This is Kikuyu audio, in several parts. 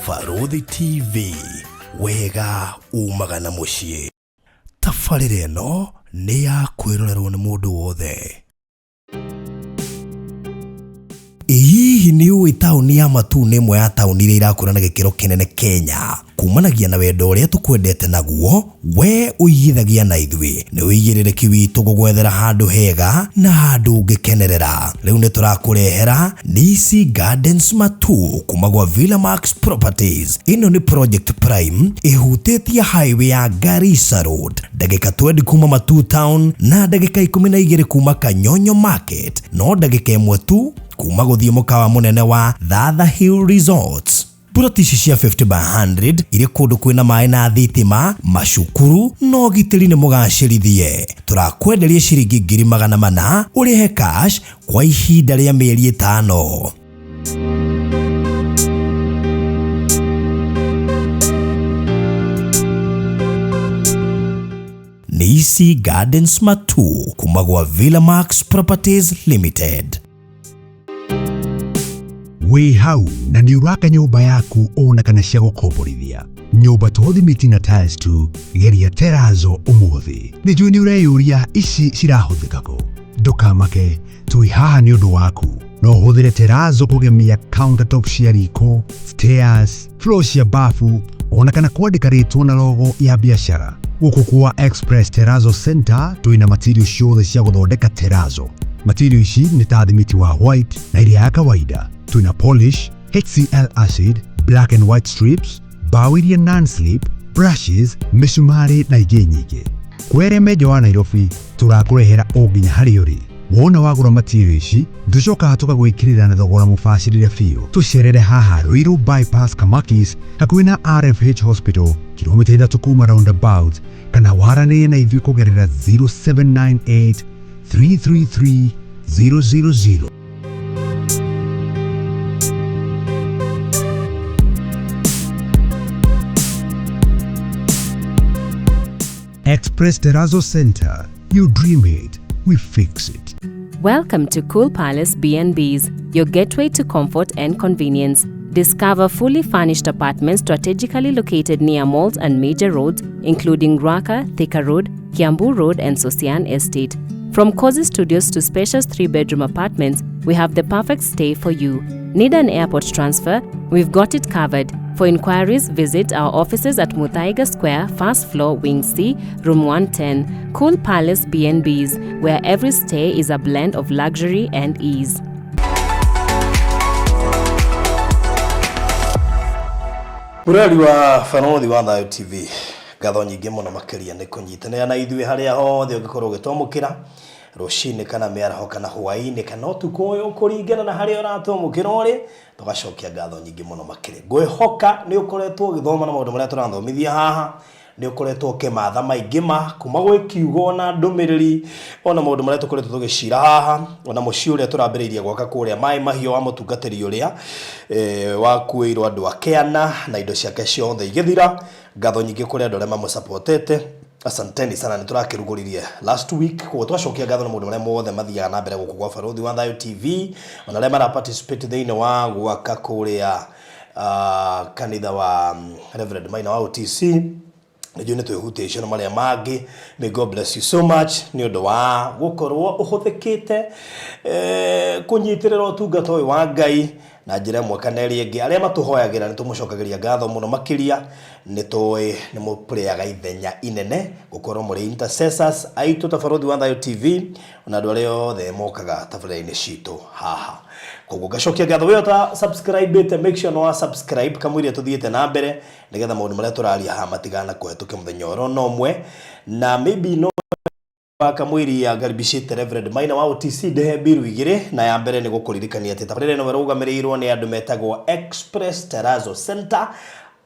Barũthi TV, wega umaga na mũciĩ. Tabarĩra ĩno nĩ ya kwĩrorerwo nĩ mũndũ wothe. Ĩ hihi nĩ ũĩ taũni ya Matuu nĩ ĩmwe ya taũni iria irakũra na gĩkĩro kĩnene Kenya? Kumanagia na wendo ũrĩa tũkwendete naguo, we ũigithagia na ithuĩ. Nĩ ũigĩrĩrĩki witũ gũgwethera handũ hega na handũ ũngĩkenerera. Rĩu nĩ tũrakũrehera Nisi Gardens Matuu kuma gwa Villa Max Properties. Ĩno nĩ project prime ĩhutĩtie highway ya Garissa Road, ndagĩka 20 kuma Matuu Town na ndagĩka 12 kuma Kanyonyo Market, no ndagĩka ĩmwe tu kuma gũthiĩ mũkawa mũnene wa Thatha Hill Resorts. Puroti ici cia 50 by 100 irĩ kũndũ kwĩna maĩ na thitima, macukuru na ũgitĩri nĩ mũgacĩrithie. Tũrakwenderia ciringi 400,000 ũrĩhe cash kwa ihinda rĩa mĩeri ĩtano. Nisi Gardens Matuu kuma gwa Villa Max Properties Limited. Wĩ hau na nĩ ũraka nyũmba yaku ona kana cia gũkomborithia nyũmba to thimiti na tiles tu, geria terazo ũmũthĩ. Nĩ njũĩ nĩ ũreyũria ici cirahũthĩka kũ. Ndũkamake, twĩ haha nĩ ũndũ waku. No ũhũthĩre terazo kũgemia countertop cia riko, stairs, floor cia bafu ona kana kwandĩka rĩtwa na logo ya biacara. Gũkũ kwa Express Terrazzo Center twĩna material ciothe cia gũthondeka terrazzo. Material ici nĩ ta thimiti wa white na ĩrĩa ya kawaida. Twĩna polish, HCl acid, black and white strips, mbaũ iria non-slip, brushes, mĩcumarĩ na ingĩ nyingĩ. Kwĩ arĩa me nja wa Nairobi tũrakũrehera o nginya harĩa ũrĩ. Wona wagũra material ici tũcokaga tũkagwĩkĩrĩra na thogora mũbacĩrĩre biũ. Tũcerere haha Ruiru Bypass Kamakis hakuhĩ na RFH Hospital kilomita 3 kuma roundabout, kana waranĩrie na ithuĩ kũgerera 0798 333 000. Express Terrazzo Center. You dream it, we fix it. Welcome to Cool Palace B&Bs, your gateway to comfort and convenience. Discover fully furnished apartments strategically located near malls and major roads, including Ruaka, Thika Road, Kiambu Road, and Sosian Estate. From cozy studios to spacious 3-bedroom apartments, we have the perfect stay for you. Need an airport transfer? We've got it covered. For inquiries, visit our offices at Muthaiga Square, first floor, Wing C, Room 110. Cool Palace B&Bs, where every stay is a blend of luxury and ease. Mũrori wa Barũthi wa Thayũ TV, ngatho nyingĩ mũno makĩria nĩ kũnyitanĩra na ithuĩ harĩa hothe ũngĩkorwo ũgĩtwamũkĩra rũcinĩ kana mĩaraho kana hwaĩ-inĩ kana ũtukũ ũyũ kũringana na harĩa ũratwamũkĩra ũrĩ, tũgacokia ngatho nyingĩ mũno makĩria. Ngwĩhoka nĩ ũkoretwo ũgĩthoma na maũndũ marĩa tũrathomithia haha, nĩ ũkoretwo ũkĩmatha maingĩ ma kuma gwĩ kiugo na ndũmĩrĩri ona maũndũ marĩa tũkoretwo tũgĩcira haha, ona mũciĩ ũrĩa tũrambĩrĩirie gwaka kũrĩa Maĩ Mahiũ wa mũtungatĩri ũrĩa wakuĩirwo andũ ake ana na indo ciake ciothe igĩthira. Ngatho nyingĩ kũrĩ andũ arĩa mamũsupportete. Asanteni sana, nĩ tũrakĩrugũririe last week, koguo twacokia ngatho na maũndũ marĩa mothe mathiaga na mbere gũkũ gwa Barũthi wa Thayũ TV, ona arĩa mara participate thĩinĩ wa gwaka kũrĩa kanitha wa Reverend Maina wa OTC. Nĩnjũĩ nĩ twĩhutĩtie na marĩa mangĩ. May God bless you so much nĩ ũndũ wa gũkorwo ũhũthĩkĩte kũnyitĩrĩra ũtungata ũyũ wa Ngai na njĩra ĩmwe kana ĩrĩa ĩngĩ. Arĩa matũhoyagĩra nĩ tũmũcokagĩria ngatho mũno makĩria, nĩ tũĩ nĩ mũpũrĩaga ithenya inene gũkorwo mũrĩ intercessors aitũ ta Barũthi wa Thayũ TV, ona andũ arĩa othe mokaga tabarĩra-inĩ citũ haha. Koguo ngacokia ngatho we ũta subscribe make sure nĩ wa subscribe kamũiria tũthiĩte na mbere nĩgetha maũndũ marĩa tũraria haha matigana kũhetũke mũthenya oro na ũmwe. Na maybe no kamũiria ngaribicĩte Reverend Maina wa OTC ndehe mbiru igĩrĩ, na ya mbere nĩ gũkũririkania atĩ tabarĩra ĩno ĩrũgamĩrĩirwo nĩ andũ metagwo Express Terrazzo Center.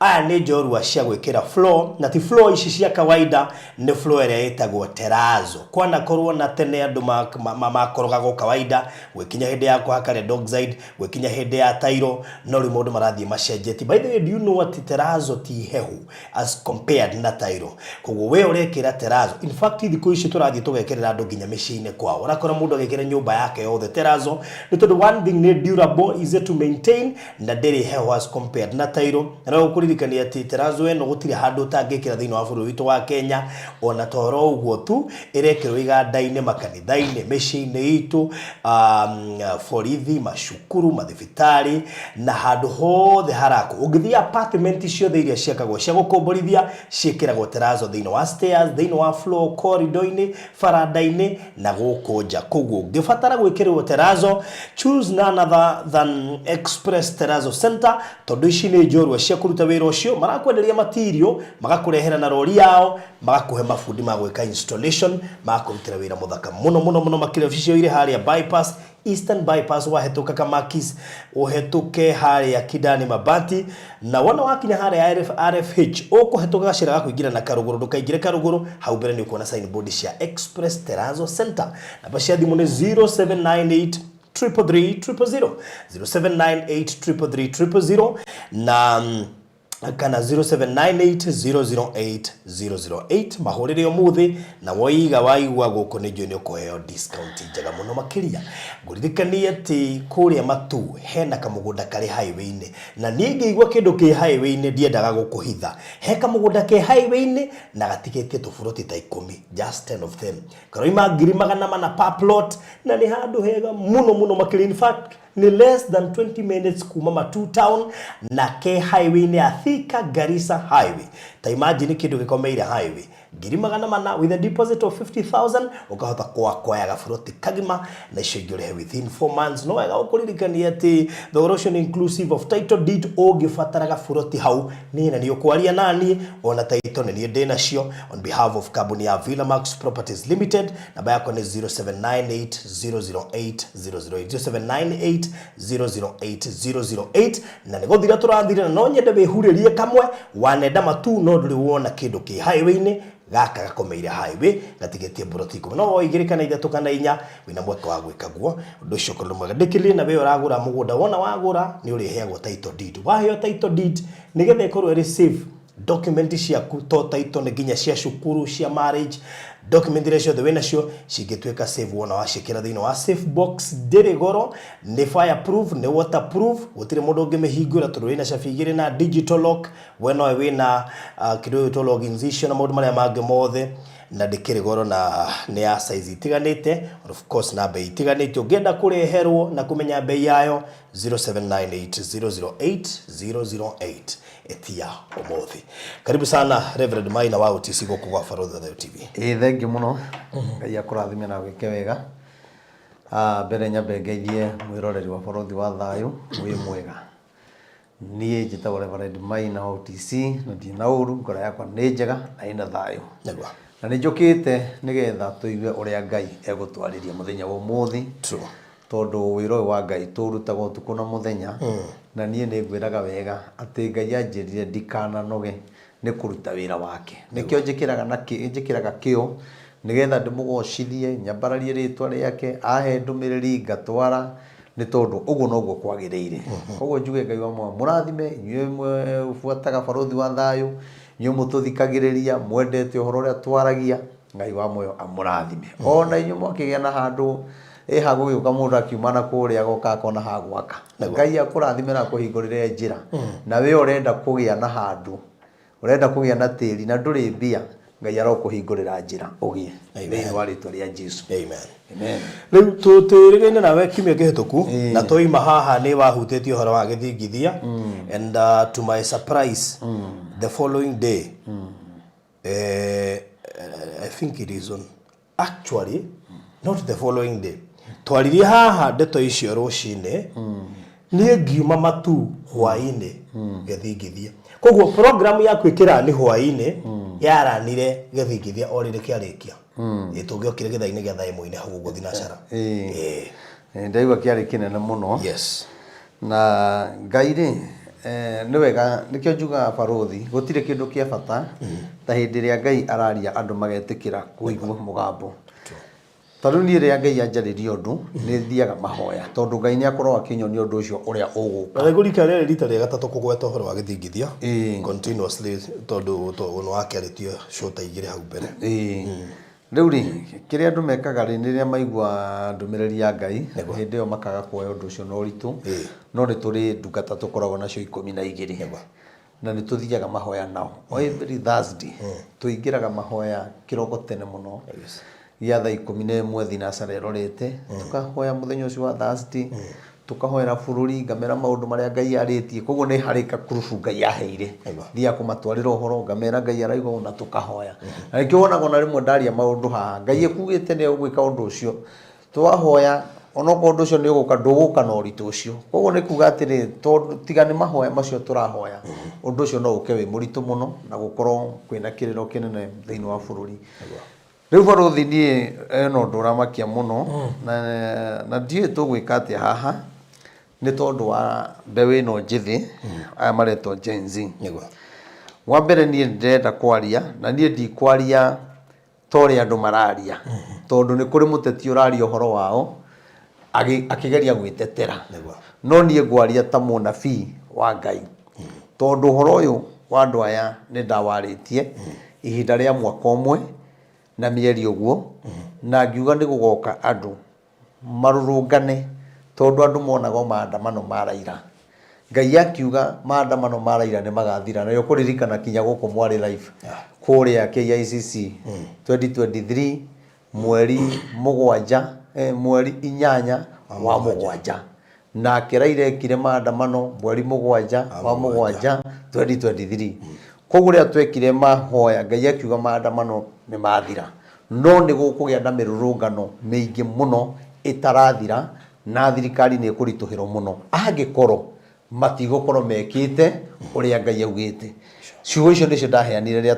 Aya nĩ njorua cia gwĩkĩra floor, na ti floor ici cia kawaida, nĩ floor ĩrĩa ĩtagwo terrazzo. Kwanakorwo na tene andũ makorogagwo kawaida, gwĩkinya hĩndĩ ya kũhaka red oxide, gwĩkinya hĩndĩ ya tairo, no rĩu maũndũ marathiĩ macenjetie. By the way, do you know atĩ terrazzo ti hehu as compared na tairo? Koguo we ũrekĩra terrazzo, in fact thikũ ici tũrathiĩ tũgekĩrĩra andũ nginya mĩciĩ-inĩ kwao. Ũrakora mũndũ agĩkĩra nyũmba yake yothe terrazzo, nĩ tondũ one thing nĩ durable, easy to maintain, na ndĩrĩ heho as compared na tairo. Na no gũkũririkania atĩ terrazzo ĩno gũtirĩ handũ ũtangĩkĩra thĩinĩ wa bũrũri witũ wa Kenya, ona to ũhoro ũguo tu, ĩrekĩrwo iganda-inĩ, makanitha-inĩ, mĩciĩ-inĩ itũ, borithi, macukuru, mathibitarĩ, na handũ hothe harakwo. Ũngĩthiĩ apartment ciothe iria ciakagwo cia gũkomborithia, ciĩkĩragwo terrazzo thĩinĩ wa stairs, thĩinĩ wa floor, corridor-inĩ, baranda-inĩ, na gũkũ nja. Koguo ũngĩbatara gwĩkĩrĩrwo terrazzo, choose none other than Express Terrazzo Center, tondũ ici nĩ njorua cia kũruta wĩra ũcio. Marakwenderia material, magakũrehera na rori yao, magakũhe mabundi ma gwĩka installation, magakũrutĩra wĩra mũthaka mũno mũno mũno makĩria. Obici irĩ harĩa bypass, Eastern Bypass, wahĩtũka Kamakis, ũhĩtũke harĩa Kidani Mabati, na wona wakinya harĩa RFH, ũkũhĩtũka gacĩra ga kũingĩra na Karũgũrũ, ndũkaingĩre Karũgũrũ, hau mbere nĩ ũkuona signboard cia Express Terrazzo Center. Namba cia thimũ nĩ 0798 333 000, 0798 333 000, na kana 0798008008. Mahũrĩre ũmũthĩ na woiga waigua gũkũ nĩ njũĩ nĩ ũkũheo discount njega mũno makĩria. Ngũririkanie atĩ kũrĩa Matu hena kamũgũnda karĩ highway-inĩ, na niĩ ngĩigua kĩndũ kĩ highway-inĩ ndiendaga gũkũhitha. He kamũgũnda ke highway-inĩ na gatigĩtie tũburoti ta 10, just 10 of them, karoima 400,000 per plot, na nĩ handũ hega mũno mũno makĩria. In fact, nĩ less than 20 minutes kuma Matu town, na ke highway-inĩ ya Thika Garissa highway. Ta imagine kĩndũ gĩkomeire highway, 400,000 with a deposit of 50,000, ũkahota kwakwaya gaburoti kagima, na icio ingĩ ũrĩhe within 4 months. No wega ũkũririkania atĩ thogora ũcio nĩ inclusive of title deed. Ũngĩbatara gaburoti hau, niĩ na nĩ ũkwaria naniĩ, ona title nĩ niĩ ndĩ nacio on behalf of kambuni ya Villamax Properties Limited. Namba yakwa nĩ 0798 008 008, 0798 008 008. Na nĩ gũthira tũrathira, na no nyende wĩhurĩrie kamwe wanenda Matu, no ndũrĩ wona kĩndũ kĩ highway-inĩ. Gaka gakomeire highway, gatigĩtie mburoti 10, no 2 kana 3 kana 4, wĩna mweke wa gwĩka guo. Ũndũ ũcio ũkorwo mwega. Ndĩkĩrĩrie na we ũragũra mũgũnda, wona wagũra nĩ ũrĩheagwo title deed. Waheo title deed, nĩgetha ĩkorwo ĩrĩ safe, document ciaku, to title, nĩ nginya cia cukuru, cia marriage, document iria ciothe wĩnacio cingĩtuĩka safe wona waciĩkĩra thĩinĩ wa safe box. Ndĩrĩ goro, nĩ fireproof, nĩ waterproof, gũtirĩ mũndũ ũngĩmĩhingũra tondũ wĩna cabi 2 na digital lock. We nowe wĩna kĩndũ gĩgwĩtwo logins icio na maũndũ marĩa mangĩ mothe, na ndĩkĩrĩ goro, na nĩ ya size itiganĩte and of course na bei itiganĩte. Ũngĩenda kũreherwo na kũmenya bei yayo, 0798 008 008, etia ũmũthĩ. Karibu sana, Reverend Maina wa OTC, gũkũ gwa Barũthi wa Thayũ TV. Ĩĩ, thengiũ mũno. Ngai akũrathime na gwĩke wega. Mbere nyambe ngeithie mwĩroreri wa Barũthi wa Thayũ, wĩ mwega. Niĩ njĩtagwo Reverend Maina wa OTC, na ndirĩ na ũru, ngoro yakwa nĩ njega na ĩna thayũ. Na nĩ njũkĩte nĩgetha tũigue ũrĩa Ngai egũtwarĩria mũthenya wa ũmũthĩ. Tondũ wĩra ũyũ wa Ngai tũrutaga ũtukũ na mũthenya, na niĩ nĩ ngwĩraga wega atĩ Ngai anjĩrire ndikananoge nĩ kũruta wĩra wake. Nĩkĩo njĩkĩraga na njĩkĩraga kĩo nĩgetha ndĩmũgocithie, nyambararie rĩtwa rĩake, ahe ndũmĩrĩri ngatwara, nĩ tondũ ũguo noguo kwagĩrĩire. Koguo njuge Ngai wa muoyo mũrathime inyuĩ mũbuataga Barũthi wa Thayũ, inyuĩ mũtũthikagĩrĩria, mwendete ũhoro ũrĩa twaragia, Ngai wa muoyo amũrathime. Ona inyuĩ mwakĩgĩa na handũ ĩ hagũgĩũka mũndũ akiuma na kũrĩa agoka akona ha gwaka. Ngai akũrathime na akũhingũrĩre njĩra. Na we ũrenda kũgĩa na handũ, ũrenda kũgĩa na tĩri na ndũrĩ mbia, Ngai arokũhingũrĩra njĩra ũgĩe. Thĩinĩ wa rĩtwa rĩa Jesu. Amen. Amen. Rĩu tũtĩrĩgaine nawe kiumia kĩhĩtũku, na twaima haha nĩ wahutĩtie ũhoro wa gĩthingithia, and to my surprise, the following day, I think it is on, actually not the following day, twaririe haha ndeto icio rũcinĩ, niĩ ngiuma Matu hwaĩ-inĩ gĩthingithia. Koguo program yaku ĩkĩra nĩ hwaĩ-inĩ yaranire gĩthingithia o rĩrĩ kĩarĩkia. Ĩ tũngĩokire gĩthaa-inĩ gĩa thaa 1 hau ũguo thinacara. Ĩĩ. Ndaigua kĩarĩ kĩnene mũno. Na Ngai rĩ, Nĩ wega nĩkĩo njugaga barũthi gũtirĩ kĩndũ kĩa bata ta hĩndĩ ĩrĩa Ngai araria andũ magetĩkĩra kũigua mũgambo. Ta rĩu niĩ rĩrĩa Ngai anjarĩria ũndũ nĩ thiaga mahoya tondũ Ngai nĩ akoragwo akĩnyonia ũndũ ũcio ũrĩa ũgũka. Na nĩngũririkana rĩarĩ rita rĩa gatatũ kũgweta ũhoro wa gĩthingithia Ĩĩ. continuously tondũ nĩ wakĩarĩtie show ta igĩrĩ hau mbere. Ĩĩ. Rĩu rĩ, kĩrĩa andũ mekaga rĩ, nĩ rĩrĩa maigua ndũmĩrĩri ya Ngai, hĩndĩ ĩyo makaga kuoya ũndũ ũcio na ũritũ, no nĩ tũrĩ ndungata tũkoragwo nacio 12, na nĩ tũthiaga mahoya nao. O every Thursday, tũingĩraga mahoya kĩroko tene mũno, gĩa thaa 11 thinacara ĩrorete, tũkahoya mũthenya ũcio wa Thursday, tũkahoera bũrũri, ngamera maũndũ marĩa Ngai arĩtie, koguo nĩ harĩ kakurubu Ngai aheire, thiaga kũmatwarĩra ũhoro, ngamera Ngai arauga ũũ na tũkahoya. Na nĩkĩo wonaga ona rĩmwe ndaria maũndũ haha, Ngai ekugĩte nĩ egwĩka ũndũ ũcio, twahoya onokorwo ũndũ ũcio nĩ ũgũka, ndũgũka na ũritũ ũcio. Koguo nĩ kuga atĩrĩrĩ, tondũ tiga nĩ mahoya macio tũrahoya, ũndũ ũcio no ũke wĩ mũritũ mũno na gũkorwo kwĩna kĩrĩro kĩnene thĩinĩ wa bũrũri. Rĩu barũthi niĩ ena ũndũ ũramakia mũno na na ndiũĩ tũgwĩka atĩa haha nĩ tondũ wa mbeũ ĩno njĩthĩ aya maretwo Gen Z. Nĩguo. Wa mbere niĩ ndĩrenda kwaria na niĩ ndikwaria ta ũrĩa andũ mararia tondũ nĩ kũrĩ mũteti ũraria ũhoro wao akĩgeria gwĩtetera. Nĩguo. No niĩ ngwaria ta mũnabii wa Ngai tondũ ũhoro ũyũ wa andũ aya nĩ ndawarĩtie ihinda rĩa mwaka ũmwe na mĩeri ũguo, na ngiuga nĩ gũgoka andũ marũrũngane tondũ andũ monaga o maandamano ma Raila. Ngai akiuga maandamano ma Raila nĩ magathira, na nĩ ũkũririkana kinya gũkũ mwarĩ live kũrĩa KICC 2023 mweri mũgwanja, mweri inyanya wa mũgwanja. Nake Raila ekire maandamano mweri mũgwanja wa mũgwanja 2023. Koguo rĩrĩa twekire mahoya Ngai akiuga maandamano nĩ mathira. No nĩ gũkũgĩa na mĩrũrũngano mĩingĩ mũno ĩtarathira na thirikari nĩ ĩkũritũhĩrwo mũno angĩkorwo matigũkorwo mekĩte ũrĩa Ngai augĩte. Ciugo icio nĩcio ndaheanire rĩrĩa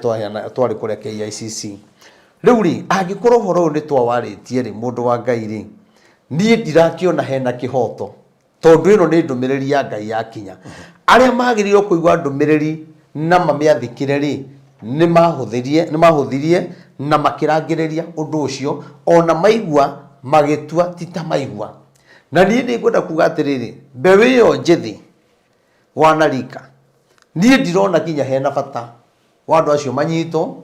twarĩ kũrĩa KICC. Rĩu rĩ, angĩkorwo ũhoro ũyũ nĩ twawarĩtie rĩ, mũndũ wa Ngai rĩ, niĩ ndirakĩona hena kĩhoto tondũ ĩno nĩ ndũmĩrĩri ya Ngai yakinya. Arĩa magĩrĩirwo kũigua ndũmĩrĩri na mamĩathĩkĩre rĩ, nĩ mahũthĩrie, nĩ mahũthirie na makĩrangĩrĩria ũndũ ũcio, ona maigua magĩtua ti ta maigua. Na niĩ nĩ ngwenda kuga atĩrĩrĩ, mbeũ ĩyo njĩthĩ wanarika, niĩ ndirona nginya hena bata wa andũ acio manyitwo,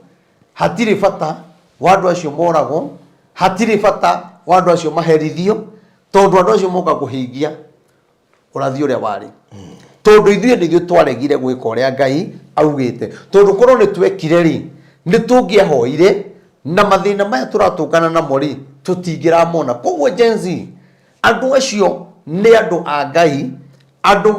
hatirĩ bata wa andũ acio moragwo, hatirĩ bata wa andũ acio maherithio, tondũ andũ acio moka kũhingia ũrathi ũrĩa warĩ. Tondũ ithuĩ nĩ ithuĩ twaregire gwĩka ũrĩa Ngai augĩte. Tondũ korwo nĩ twekire rĩ, nĩ tũngĩahoire na mathĩna maya tũratũngana namo rĩ, tũtingĩramona. Koguo Gen Z, Andũ acio nĩ andũ a Ngai, andũ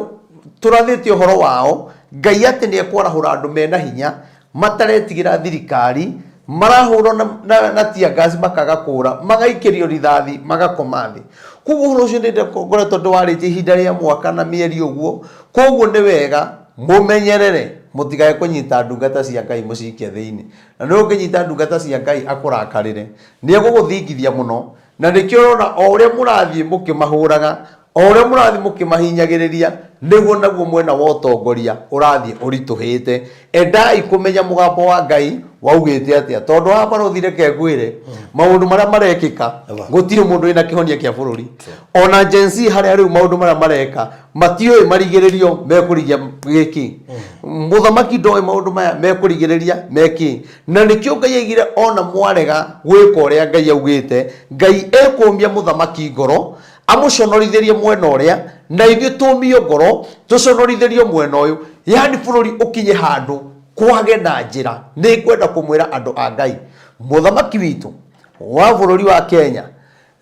tũrathĩte ũhoro wao, Ngai atĩ nĩ ekwarahũra andũ mena hinya, mataretigĩra thirikari, marahũrwo na, na, na tear gas makaga kũra, magaikĩrio rithathi, magakoma thĩ. Koguo ũhoro ũcio nĩ ngoretwo ndĩwarĩtie ihinda rĩa mwaka na mĩeri ũguo, koguo nĩ wega mũmenyerere mũtikae kũnyita ndungata cia Ngai mũcikie thĩinĩ. Na nĩ ũngĩnyita ndungata cia Ngai akũrakarĩre, nĩ egũgũthingithia mũno, Na nĩkĩo ũrona o ũrĩa mũrathiĩ mũkĩmahũraga, o ũrĩa mũrathiĩ mũkĩmahinyagĩrĩria, nĩguo naguo mwena wa ũtongoria ũrathiĩ ũritũhĩte. Endai kũmenya mũgambo wa Ngai waugĩte atĩa, tondũ haha barũthi reke ngwĩre, maũndũ marĩa marekĩka, gũtirĩ mũndũ wĩna kĩhonia kĩa bũrũri. Ona Gen Z harĩa rĩu maũndũ marĩa mareka, matiũĩ marigĩrĩrio mekũrigia gĩkĩ. Mũthamaki ndoĩ maũndũ maya mekũrigĩrĩria mekĩ. Na nĩkĩo Ngai aigire ona mwarega gwĩka ũrĩa Ngai augĩte, Ngai ekũmia mũthamaki ngoro, amũconorithĩrie mwena ũrĩa, na ithuĩ tũmio ngoro, tũconorithĩrio mwena ũyũ, yani bũrũri ũkinye handũ kwage na njĩra. Nĩ ngwenda kũmwĩra andũ a Ngai, mũthamaki witũ wa bũrũri wa Kenya,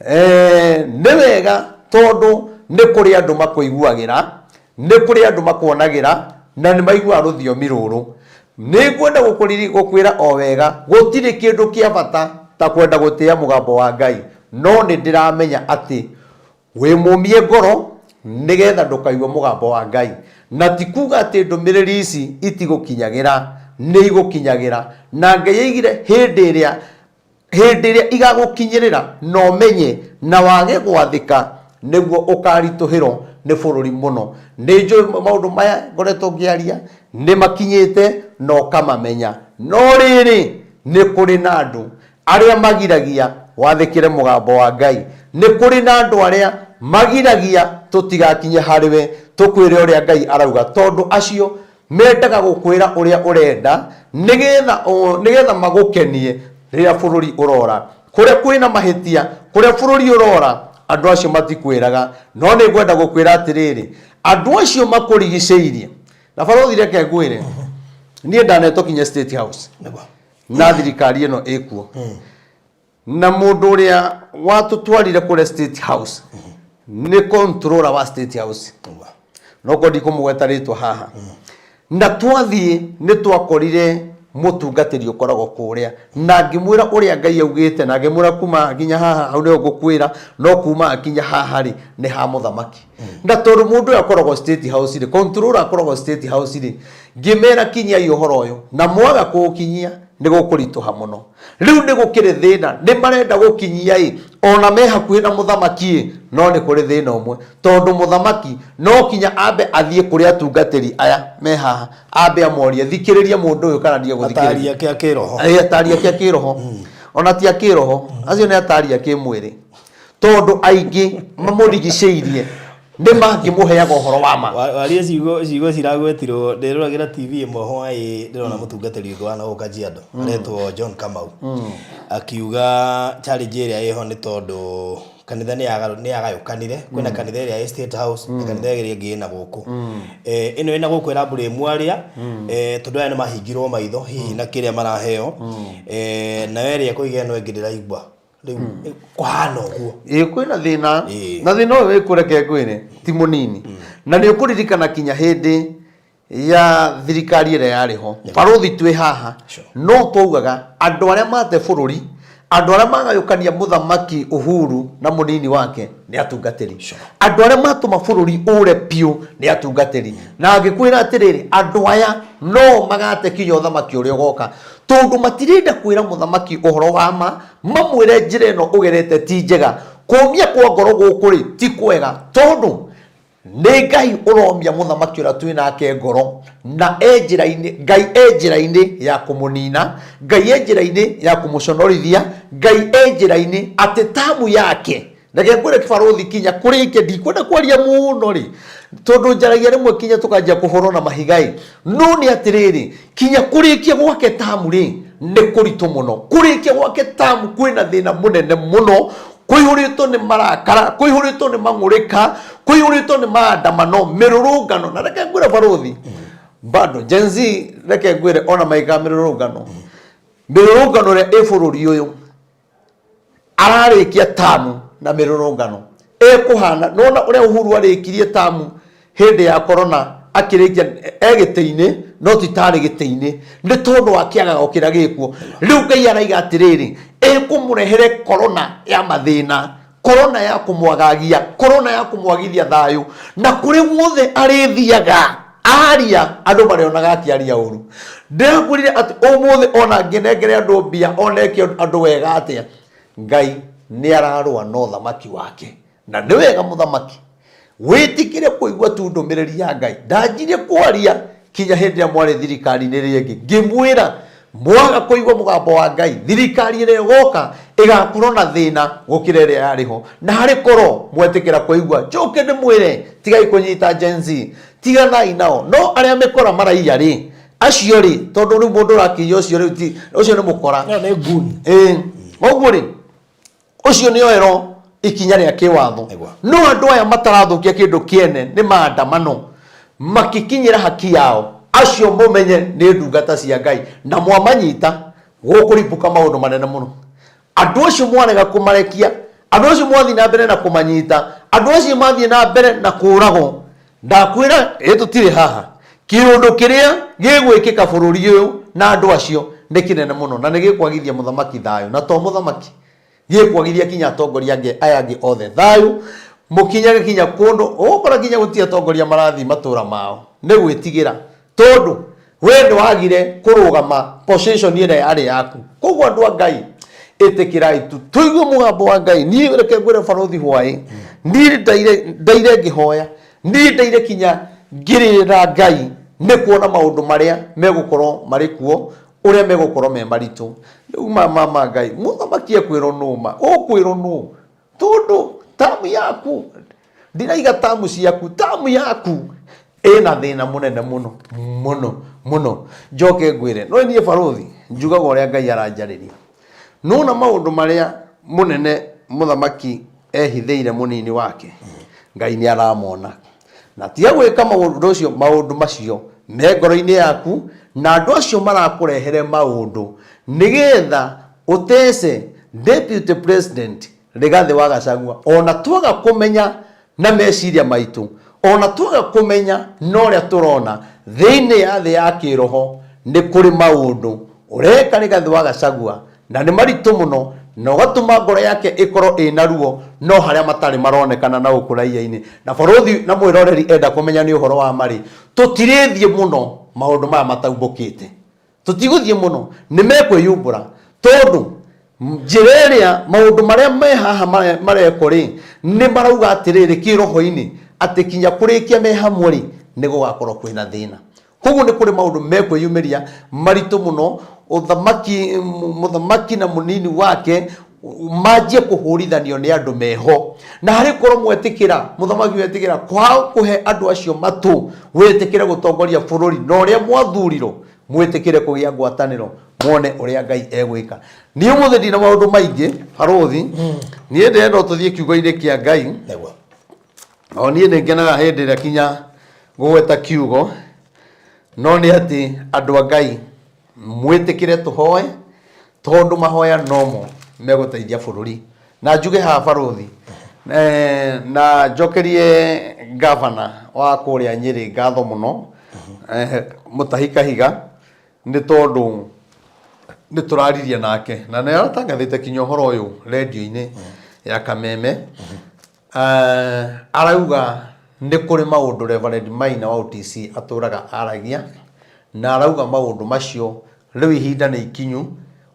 eh, nĩ wega tondũ nĩ kũrĩ andũ makũiguagĩra, nĩ kũrĩ andũ makuonagĩra na nĩ maiguaga rũthiomi rũrũ. Nĩ ngwenda gũkwĩra o wega, gũtirĩ kĩndũ kĩa bata ta kwenda gũtĩa mũgambo wa Ngai, no nĩ ndĩramenya atĩ wĩ mũmie ngoro nĩgetha ndũkaigue mũgambo wa Ngai. Na ti kuga atĩ ndũmĩrĩri ici itigũkinyagĩra, nĩ igũkinyagĩra. Na Ngai aigire hĩndĩ ĩrĩa Hĩndĩ ĩrĩa igagũkinyĩrĩra na ũmenye na wage gwathĩka, nĩguo ũkaritũhĩrwo Nĩ bũrũri mũno. Nĩ njũĩ maũndũ maya ngoretwo ngĩaria nĩ makinyĩte na ũkamamenya. No rĩrĩ, nĩ kũrĩ na andũ arĩa magiragia wathĩkĩre mũgambo wa Ngai. Nĩ kũrĩ na andũ arĩa magiragia tũtigakinye harĩ we tũkwĩre ũrĩa Ngai arauga, tondũ acio mendaga gũkwĩra ũrĩa ũrenda nĩgetha nĩgetha magũkenie rĩrĩa bũrũri ũrora. Kũrĩa kwĩna mahĩtia, kũrĩa bũrũri ũrora, andũ acio matikwĩraga. No nĩ ngwenda gũkwĩra atĩrĩrĩ, andũ acio makũrigicĩirie, na barũthi reke ngwĩre, niĩ ndanetwo kinya State House na thirikari ĩno ĩkuo, na mũndũ ũrĩa watũtwarire kũrĩa State House nĩ controller wa State House, no korwo ndikũmũgweta rĩtwa haha. Na twathiĩ nĩ twakorire mũtungatĩri ũkoragwo kũrĩa, na ngĩmwĩra ũrĩa Ngai augĩte, na ngĩmwĩra kuma nginya haha, hau nĩho ngũkwĩra, no kuma nginya haha rĩ, nĩ ha mũthamaki. Na tondũ mũndũ ũyũ akoragwo State House rĩ, controller akoragwo State House rĩ, ngĩmera kinyiai ũhoro ũyũ, na mwaga kũũkinyia nĩ gũkũritũha mũno. Rĩu nĩ gũkĩrĩ thĩna, nĩ marenda gũkinyia ĩ, ona me hakuhĩ na mũthamaki ĩ, no nĩ kũrĩ thĩna ũmwe, tondũ mũthamaki no kinya ambe athiĩ kũrĩ atungatĩri aya me haha, ambe amorie, thikĩrĩria mũndũ ũyũ kana ndige gũthikĩrĩria. Atari ake a kĩroho. Ĩ, atari ake a kĩroho. Ona ti a kĩroho, acio nĩ atari a kĩmwĩrĩ, tondũ aingĩ mamũrigicĩirie nĩ mangĩmũheaga ũhoro wa ma. Waria ciugo ciugo ciragwetirwo, ndĩroragĩra TV ĩmwe hwaĩ, ndĩrona mũtungatĩri ũngĩ wa nagũkũ Kajiado aretwo John Kamau akiuga challenge ĩrĩa ĩho nĩ tondũ kanitha nĩ yagayũkanire, kwĩna kanitha ĩrĩa ĩ State House na kanitha ĩrĩa ĩngĩ ĩna gũkũ. Ĩno ĩna gũkũ ĩra blame arĩa tondũ aya nĩ mahingirwo maitho hihi na kĩrĩa maraheo, nayo ĩrĩa ĩkũiga ĩno ĩngĩ ndĩraigua. Rĩu kũhana ũguo. Ĩĩ, kwĩna thĩna. Ĩĩ. Na thĩna ũyũ wĩkuo, reke ngwĩre, ti mũnini. Na nĩ ũkũririkana kinya hĩndĩ ya thirikari ĩrĩa yarĩ ho, barũthi twĩ haha, no twaugaga andũ arĩa mate bũrũri, andũ arĩa magayũkania mũthamaki Uhuru na mũnini wake nĩ atungatĩri, andũ arĩa matũma bũrũri ũre biũ nĩ atungatĩri. Na ngĩkwĩra atĩrĩrĩ, andũ aya no magate kinya ũthamaki ũrĩa ũgoka, tondũ matirenda kwĩra mũthamaki ũhoro wa ma, mamwĩre njĩra ĩno ũgerete ti njega, kũmia kwa ngoro gũkũ rĩ ti kwega, tondũ nĩ Ngai ũromia mũthamaki ũrĩa twĩ nake ngoro, na e njĩra-inĩ, Ngai e njĩra-inĩ ya kũmũnina, Ngai e njĩra-inĩ ya kũmũconorithia, Ngai e njĩra-inĩ atĩ tamu yake. Reke ngwĩre kĩbarũthi, kinya kũrĩkia ndikwenda kwaria mũno rĩ, tondũ njaragia rĩmwe kinya tũkanjia kũhũrwo na mahiga ĩ, no nĩ atĩrĩrĩ, kinya kũrĩkia gwake tamu rĩ nĩ kũritũ mũno. Kũrĩkia gwake tamu kwĩna thĩna mũnene mũno, kũihũrĩtwo nĩ marakara, kũihũrĩtwo nĩ mang'ũrĩka, kũihũrĩtwo nĩ maandamano, mĩrũrũngano. Na reke ngwĩre barũthi, bado Gen Z, reke ngwĩre, ona maikaga mĩrũrũngano, mĩrũrũngano ĩrĩa ĩ bũrũri ũyũ ararĩkia tamu na mĩrũrũngano ĩkũhana nona ũrĩa Uhuru arĩkirie tamu hĩndĩ ya corona, akĩrĩkia e gĩtĩ-inĩ, no ti tarĩ gĩtĩ-inĩ nĩ tondũ wa kĩagago kĩrĩa gĩkuo rĩu. Ngai araiga atĩrĩrĩ, ĩkũmũrehere corona ya mathĩna, corona ya kũmwagagia, corona ya kũmwagithia thayũ, na kũrĩ guothe arĩthiaga aria andũ marĩonaga akĩaria ũru. Ndĩrakwĩrire atĩ ũmũthĩ ona ngĩnengere andũ mbia, oneke andũ wega atĩa, Ngai nĩ ararũa na ũthamaki wake. Na nĩ wega mũthamaki wĩtĩkĩre kũigua tu ndũmĩrĩri ya Ngai. Ndanjirie kwaria kinya hĩndĩ ĩrĩa mwarĩ thirikari-inĩ ĩrĩa ĩngĩ, ngĩmwĩra mwaga kũigua mũgambo wa Ngai, thirikari ĩrĩa ĩgoka ĩgakorwo na thĩna gũkĩra ĩrĩa yarĩ ho. Na harĩ korwo mwetĩkĩra kũigua, njoke ndĩmwĩre tigai kũnyita Gen Z, tiganai nao. No arĩa mĩkora maraiya rĩ, acio rĩ, tondũ rĩu mũndũ ũrakĩiya ũcio rĩu ti ũcio nĩ mũkora. No nĩ nguni. Ĩĩ, ũguo rĩ, ũcio nĩ oerwo ikinya rĩa kĩwatho. No andũ aya matarathũkia kĩndũ kĩene nĩ maandamano makĩkinyĩra haki yao, acio mũmenye nĩ ndungata cia Ngai, na mwamanyita gũkũribũka maũndũ manene mũno. Andũ acio mwarega kũmarekia, andũ acio mwathiĩ na mbere na kũmanyita, andũ acio mathiĩ na mbere na kũragwo, ndakwĩra ĩ tũtirĩ haha, kĩũndũ kĩrĩa gĩgwĩkĩka bũrũri ũyũ na andũ acio nĩ kĩnene mũno, na nĩ gĩkwagithia mũthamaki thayũ, na to mũthamaki, gĩkwagithia kinya atongoria angĩ aya angĩ othe thayũ, mũkinyage kinya kũndũ ũgũkora kinya gũtirĩ atongoria marathiĩ matũra mao nĩ gwĩtigĩra, tondũ we nĩ wagire kũrũgama position ĩrĩa yarĩ yaku. Koguo andũ a Ngai, ĩtĩkĩrai tu tũigue mũgambo wa Ngai. Niĩ reke ngwĩre barũthi hwaĩ, niĩ ndaire ndaire ngĩhoya. Niĩ ndaire kinya ngĩrĩrĩra Ngai nĩ kuona maũndũ marĩa megũkorwo marĩ kuo, ũrĩa megũkorwo me maritũ. Rĩu ma ma ma Ngai, mũthamaki ekwĩrwo nũ ma? Ũkwĩrwo nũ? Tondũ tamu yaku, ndiraiga tamu ciaku, tamu yaku ĩna thĩna mũnene mũno mũno mũno. Njoke ngwĩre, no niĩ barũthi njugaga ũrĩa Ngai aranjarĩria. Nona maũndũ marĩa mũnene mũthamaki ehithĩire mũnini wake, Ngai nĩ aramona. Na tiga gwĩka maũndũ ũcio, maũndũ macio me ngoro-inĩ yaku, na andũ acio marakũrehere maũndũ nĩgetha ũtece Deputy President Rigathĩ wa Gachagua. Ona twaga kũmenya na meciria maitũ, ona twaga kũmenya na ũrĩa tũrona thĩinĩ ya thĩ ya kĩroho, nĩ kũrĩ maũndũ ũreka Rigathĩ wa Gachagua na nĩ maritũ mũno, na ũgatũma ngoro yake ĩkorwo ĩna ruo, no harĩa matarĩ maronekana na gũkũ raia-inĩ. Na barũthi na mwĩroreri enda kũmenya nĩ ũhoro wa ma-rĩ, tũtirĩthiĩ mũno maũndũ maya mataumbũkĩte. Tũtigũthiĩ mũno, nĩ mekwĩyumbũra, tondũ njĩra ĩrĩa maũndũ marĩa me haha marekwo rĩ, nĩ marauga atĩrĩrĩ kĩroho-inĩ atĩ kinya kũrĩkia me hamwe rĩ, nĩ gũgakorwo kwĩna thĩna. Koguo nĩ kũrĩ maũndũ mekwĩyumĩria maritũ mũno, ũthamaki, mũthamaki na mũnini wake manjie kũhũrithanio nĩ andũ meho. Na harĩ korwo mwetĩkĩra, mũthamaki wetĩkĩra kwaga kũhe andũ acio matũ, wĩtĩkĩre gũtongoria bũrũri na ũrĩa mwathurirwo, mwĩtĩkĩre kũgĩa ngwatanĩro, mwone ũrĩa Ngai egwĩka. Niĩ ũmũthĩ ndina maũndũ maingĩ, barũthi, niĩ ndĩrenda o tũthiĩ kiugo-inĩ kĩa Ngai. Nĩguo. O niĩ nĩ ngenaga hĩndĩ ĩrĩa kinya ngũgweta kiugo, no nĩ atĩ andũ a Ngai mwĩtĩkĩre tũhoe, tondũ mahoya nomo megũteithia bũrũri. Na njuge haha barũthi, na njokerie ngavana wa kũrĩa Nyĩrĩ ngatho mũno, Mũtahi Kahiga, nĩ tondũ nĩ tũraririe nake na nĩ aratangathĩte kinya ũhoro ũyũ rendio-inĩ ya Kameme. Arauga nĩ kũrĩ maũndũ Reverend Maina wa OTC atũraga aragia, na arauga maũndũ macio rĩu ihinda nĩ ikinyu,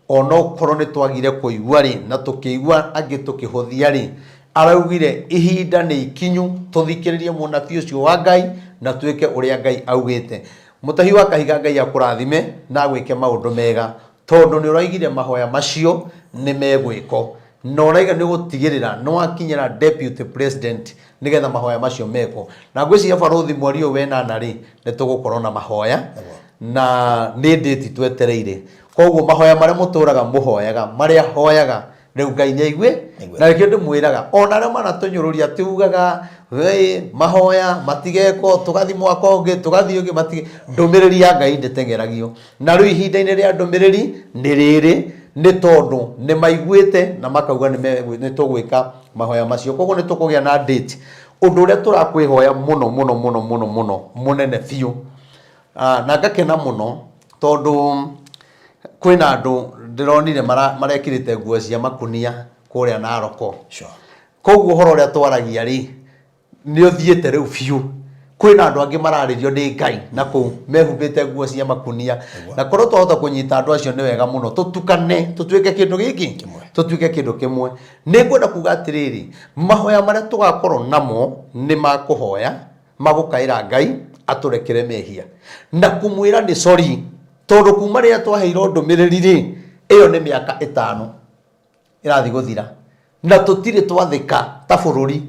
onokorwo nĩ twagire kũigua rĩ, na tũkĩigua angĩ tũkĩhũthia rĩ, araugire ihinda nĩ ikinyu tũthikĩrĩrie mũnabii ũcio wa Ngai na twĩke ũrĩa Ngai augĩte. Mũtahi wa Kahiga, Ngai akũrathime na agwĩke maũndũ mega, tondũ nĩ ũraigire mahoya macio nĩ megwĩko. Na ũraiga nĩ ũgũtigĩrĩra nĩ wakinyĩra Deputy President nĩgetha mahoya macio mekwo. Na ngwĩciria barũthi mweri ũyũ wenana rĩ, nĩ tũgũkorwo na mahoya na nĩ ndĩti twetereire. Koguo mahoya marĩa mũtũraga mũhoyaga, marĩa hoyaga, rĩu Ngai nĩ aigue. Na nĩkĩo ndĩmwĩraga, ona arĩa manatũnyũrũria tugaga we mahoya matigekwo, tũgathiĩ mwaka ũngĩ, tũgathiĩ ũngĩ, matige. Ndũmĩrĩri ya Ngai ndĩteng'eragio. Na rĩu ihinda-inĩ rĩa ndũmĩrĩri nĩ rĩrĩ, nĩ tondũ nĩ maiguĩte na makauga nĩ tũgwĩka mahoya macio. Koguo nĩ tũkũgĩa na date. Ũndũ ũrĩa tũrakwĩhoya mũno mũno mũno mũno mũno mũnene biũ, na ngakena mũno tondũ kwĩna andũ ndĩronire marekĩrĩte nguo cia makunia kũrĩa Naroko. Koguo ũhoro ũrĩa twaragia rĩ, nĩ ũthiĩte rĩu biũ. Kwĩna andũ angĩ mararĩrio nĩ Ngai na kũu mehumbĩte nguo cia makunia, na korwo twahota kũnyita andũ acio nĩ wega mũno, tũtukane tũtuĩke kĩndũ gĩkĩ, tũtuĩke kĩndũ kĩmwe. Nĩ ngwenda kuga atĩrĩrĩ, mahoya marĩa tũgakorwo namo nĩ ma kũhoya, ma gũkaĩra Ngai atũrekere mehia na kũmwĩra nĩ sorry, tondũ kuma rĩrĩa twaheirwo ndũmĩrĩri rĩ, ĩyo nĩ mĩaka ĩtano ĩrathiĩ gũthira na tũtirĩ twathĩka ta bũrũri.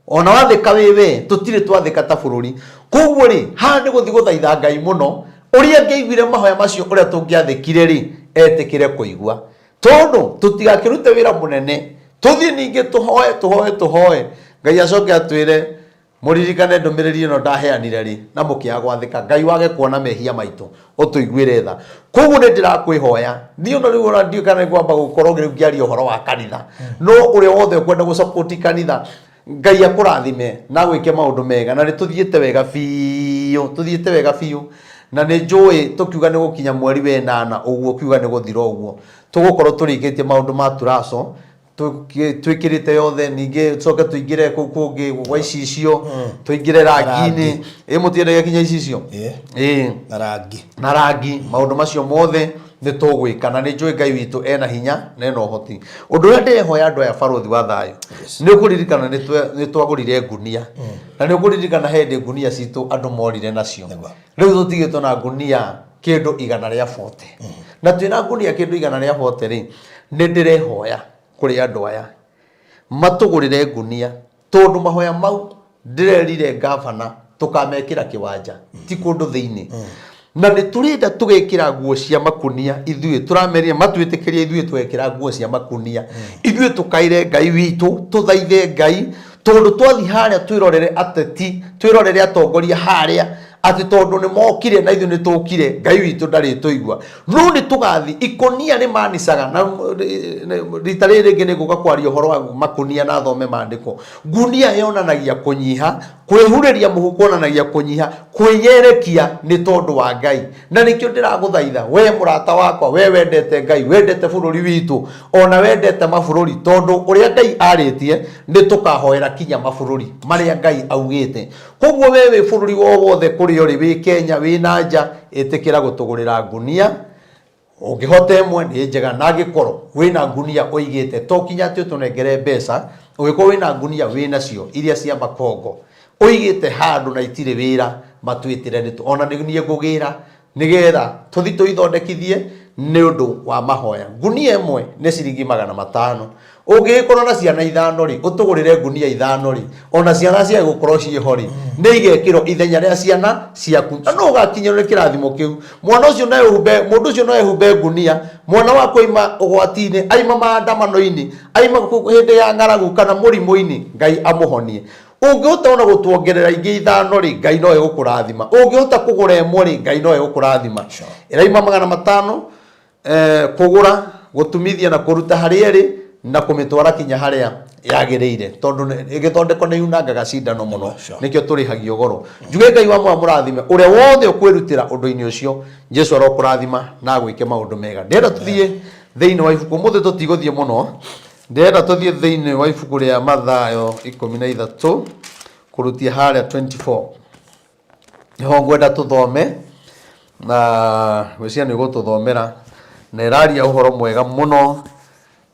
Ona wathĩka wĩ we, tũtirĩ twathĩka ta bũrũri. Koguo rĩ, haha nĩ gũthiĩ gũthaitha Ngai mũno, ũrĩa angĩaiguire mahoya macio ũrĩa tũngĩathĩkire rĩ, etĩkĩre kũigua. Tondũ tũtigakĩrute wĩra mũnene, tũthiĩ ningĩ tũhoe tũhoe tũhoe, Ngai acoke atwĩre Mũririkane ndũmĩrĩri ĩno ndaheanire rĩ, na mũkĩaga gwathĩka, Ngai wage kuona mehia maitũ, ũtũiguĩre tha. Koguo nĩ ndĩrakwĩhoya, niĩ ona rĩu ona ndiũĩ kana nĩ ngwamba gũkorwo rĩu ngĩaria ũhoro wa kanitha, no ũrĩa wothe ũkwenda gũ support kanitha, Ngai akũrathime na agwĩke maũndũ mega, na nĩ tũthiĩte wega biũ, tũthiĩte wega biũ, na nĩ njũĩ tũkiuga nĩ gũkinya mweri wa ĩnana ũguo, ũkiuga nĩ gũthira ũguo, tũgũkorwo tũrĩkĩtie maũndũ ma turaco, twĩkĩrĩte yothe, ningĩ tũcoke tũingĩre kũu kũngĩ gwa icicio, tũingĩre rangi-inĩ. Ĩ mũtiendagia kinya icicio? Ĩ. Ĩ. Na rangi. Na rangi, maũndũ macio mothe. Nĩ tũgwĩka na nĩ njũĩ Ngai witũ ena hinya na ena ũhoti. Ũndũ ũrĩa ndĩrehoya andũ aya Barũthi wa Thayũ, nĩ ũkũririkana nĩ twagũrire ngunia, na nĩ ũkũririkana he hĩndĩ ngunia citũ andũ morire nacio. Rĩu tũtigĩtwo na ngunia kĩndũ 140. Na twĩna ngunia kĩndũ 140 rĩ, nĩ ndĩrehoya kũrĩ andũ aya matũgũrĩre ngunia tondũ mahoya mau ndĩrerire ngabana tũkamekĩra kĩwanja ti kũndũ thĩinĩ na nĩ tũrenda tũgekĩra nguo cia makunia ithuĩ tũramerire matwĩtĩkĩrie ithuĩ tũgekĩra nguo cia makunia ithuĩ tũkaire Ngai witũ tũthaithe Ngai tondũ twathiĩ harĩa twĩrorere ateti twĩrorere atongoria harĩa atĩ tondũ nĩ mokire na ithuĩ nĩ tũkire Ngai witũ ndarĩtũigua no nĩ tũgathi ikũnia nĩ manicaga na rita rĩrĩ rĩngĩ nĩ ngũka kwaria ũhoro wa makunia na thome maandĩko ngunia yonanagia kũnyiha kwĩhurĩria mũhu kuonanagia kũnyiha kwĩyerekia nĩ tondũ wa Ngai na nĩkĩo ndĩragũthaitha we mũrata wakwa we wendete Ngai wendete bũrũri witũ ona wendete mabũrũri tondũ ũrĩa Ngai arĩtie nĩ tũkahoera kinya mabũrũri marĩa Ngai augĩte Koguo we wĩ bũrũri o wothe kũrĩa ũrĩ, wĩ Kenya, wĩ na nja, ĩtĩkĩra gũtũgũrĩra ngunia. Ũngĩhota ĩmwe nĩ njega, na angĩkorwo wĩna ngunia ũigĩte, to kinya atĩ ũtũnengere mbeca, ũngĩkorwo wĩna ngunia wĩnacio iria cia makongo, ũigĩte handũ na itirĩ wĩra, matwĩtĩre nĩ ona nĩ niĩ ngũgĩra nĩgetha tũthi tũithondekithie nĩ ũndũ wa mahoya. Ngunia ĩmwe nĩ ciringi 500. Ũngĩgĩkorwo na ciana ithano rĩ, ũtũgũrĩre ngunia ithano rĩ, ona ciana ciage gũkorwo ciĩ ho rĩ, nĩ igekĩrwo ithenya rĩa ciana ciaku. Na no ũgakinyĩrwo nĩ kĩrathimo kĩu. Mwana ũcio no ehumbe, mũndũ ũcio no ehumbe ngunia, mwana waku aima ũgwati-inĩ, aima maandamano-inĩ, aima hĩndĩ ya ng'aragu kana mũrimũ-inĩ, Ngai amũhonie. Ũngĩhota ona gũtuongerera ingĩ ithano rĩ, Ngai no egũkũrathima. Ũngĩhota kũgũra ĩmwe rĩ, Ngai no egũkũrathima. Ĩraima 500 kũgũra, gũtumithia na kũruta harĩa ĩrĩ na kũmĩtwara kinya harĩa yagĩrĩire tondũ ĩgĩthondekwo nĩ yunangaga cindano mũno nĩkĩo tũrĩhagio goro. Njuge Ngai wa muoyo amũrathime ũrĩa wothe ũkwĩrutĩra ũndũ-inĩ ũcio, Jesu arokũrathima na agwĩke maũndũ mega. Ndĩrenda tũthiĩ thĩinĩ wa ibuku ũmũthĩ tũtigũthiĩ mũno Ndĩrenda tũthiĩ thĩinĩ wa ibuku rĩa Mathayo 13 kũrutia harĩa 24. Nĩho ngwenda tũthome na ngwĩciria nĩ ũgũtũthomera na ĩraria ũhoro mwega mũno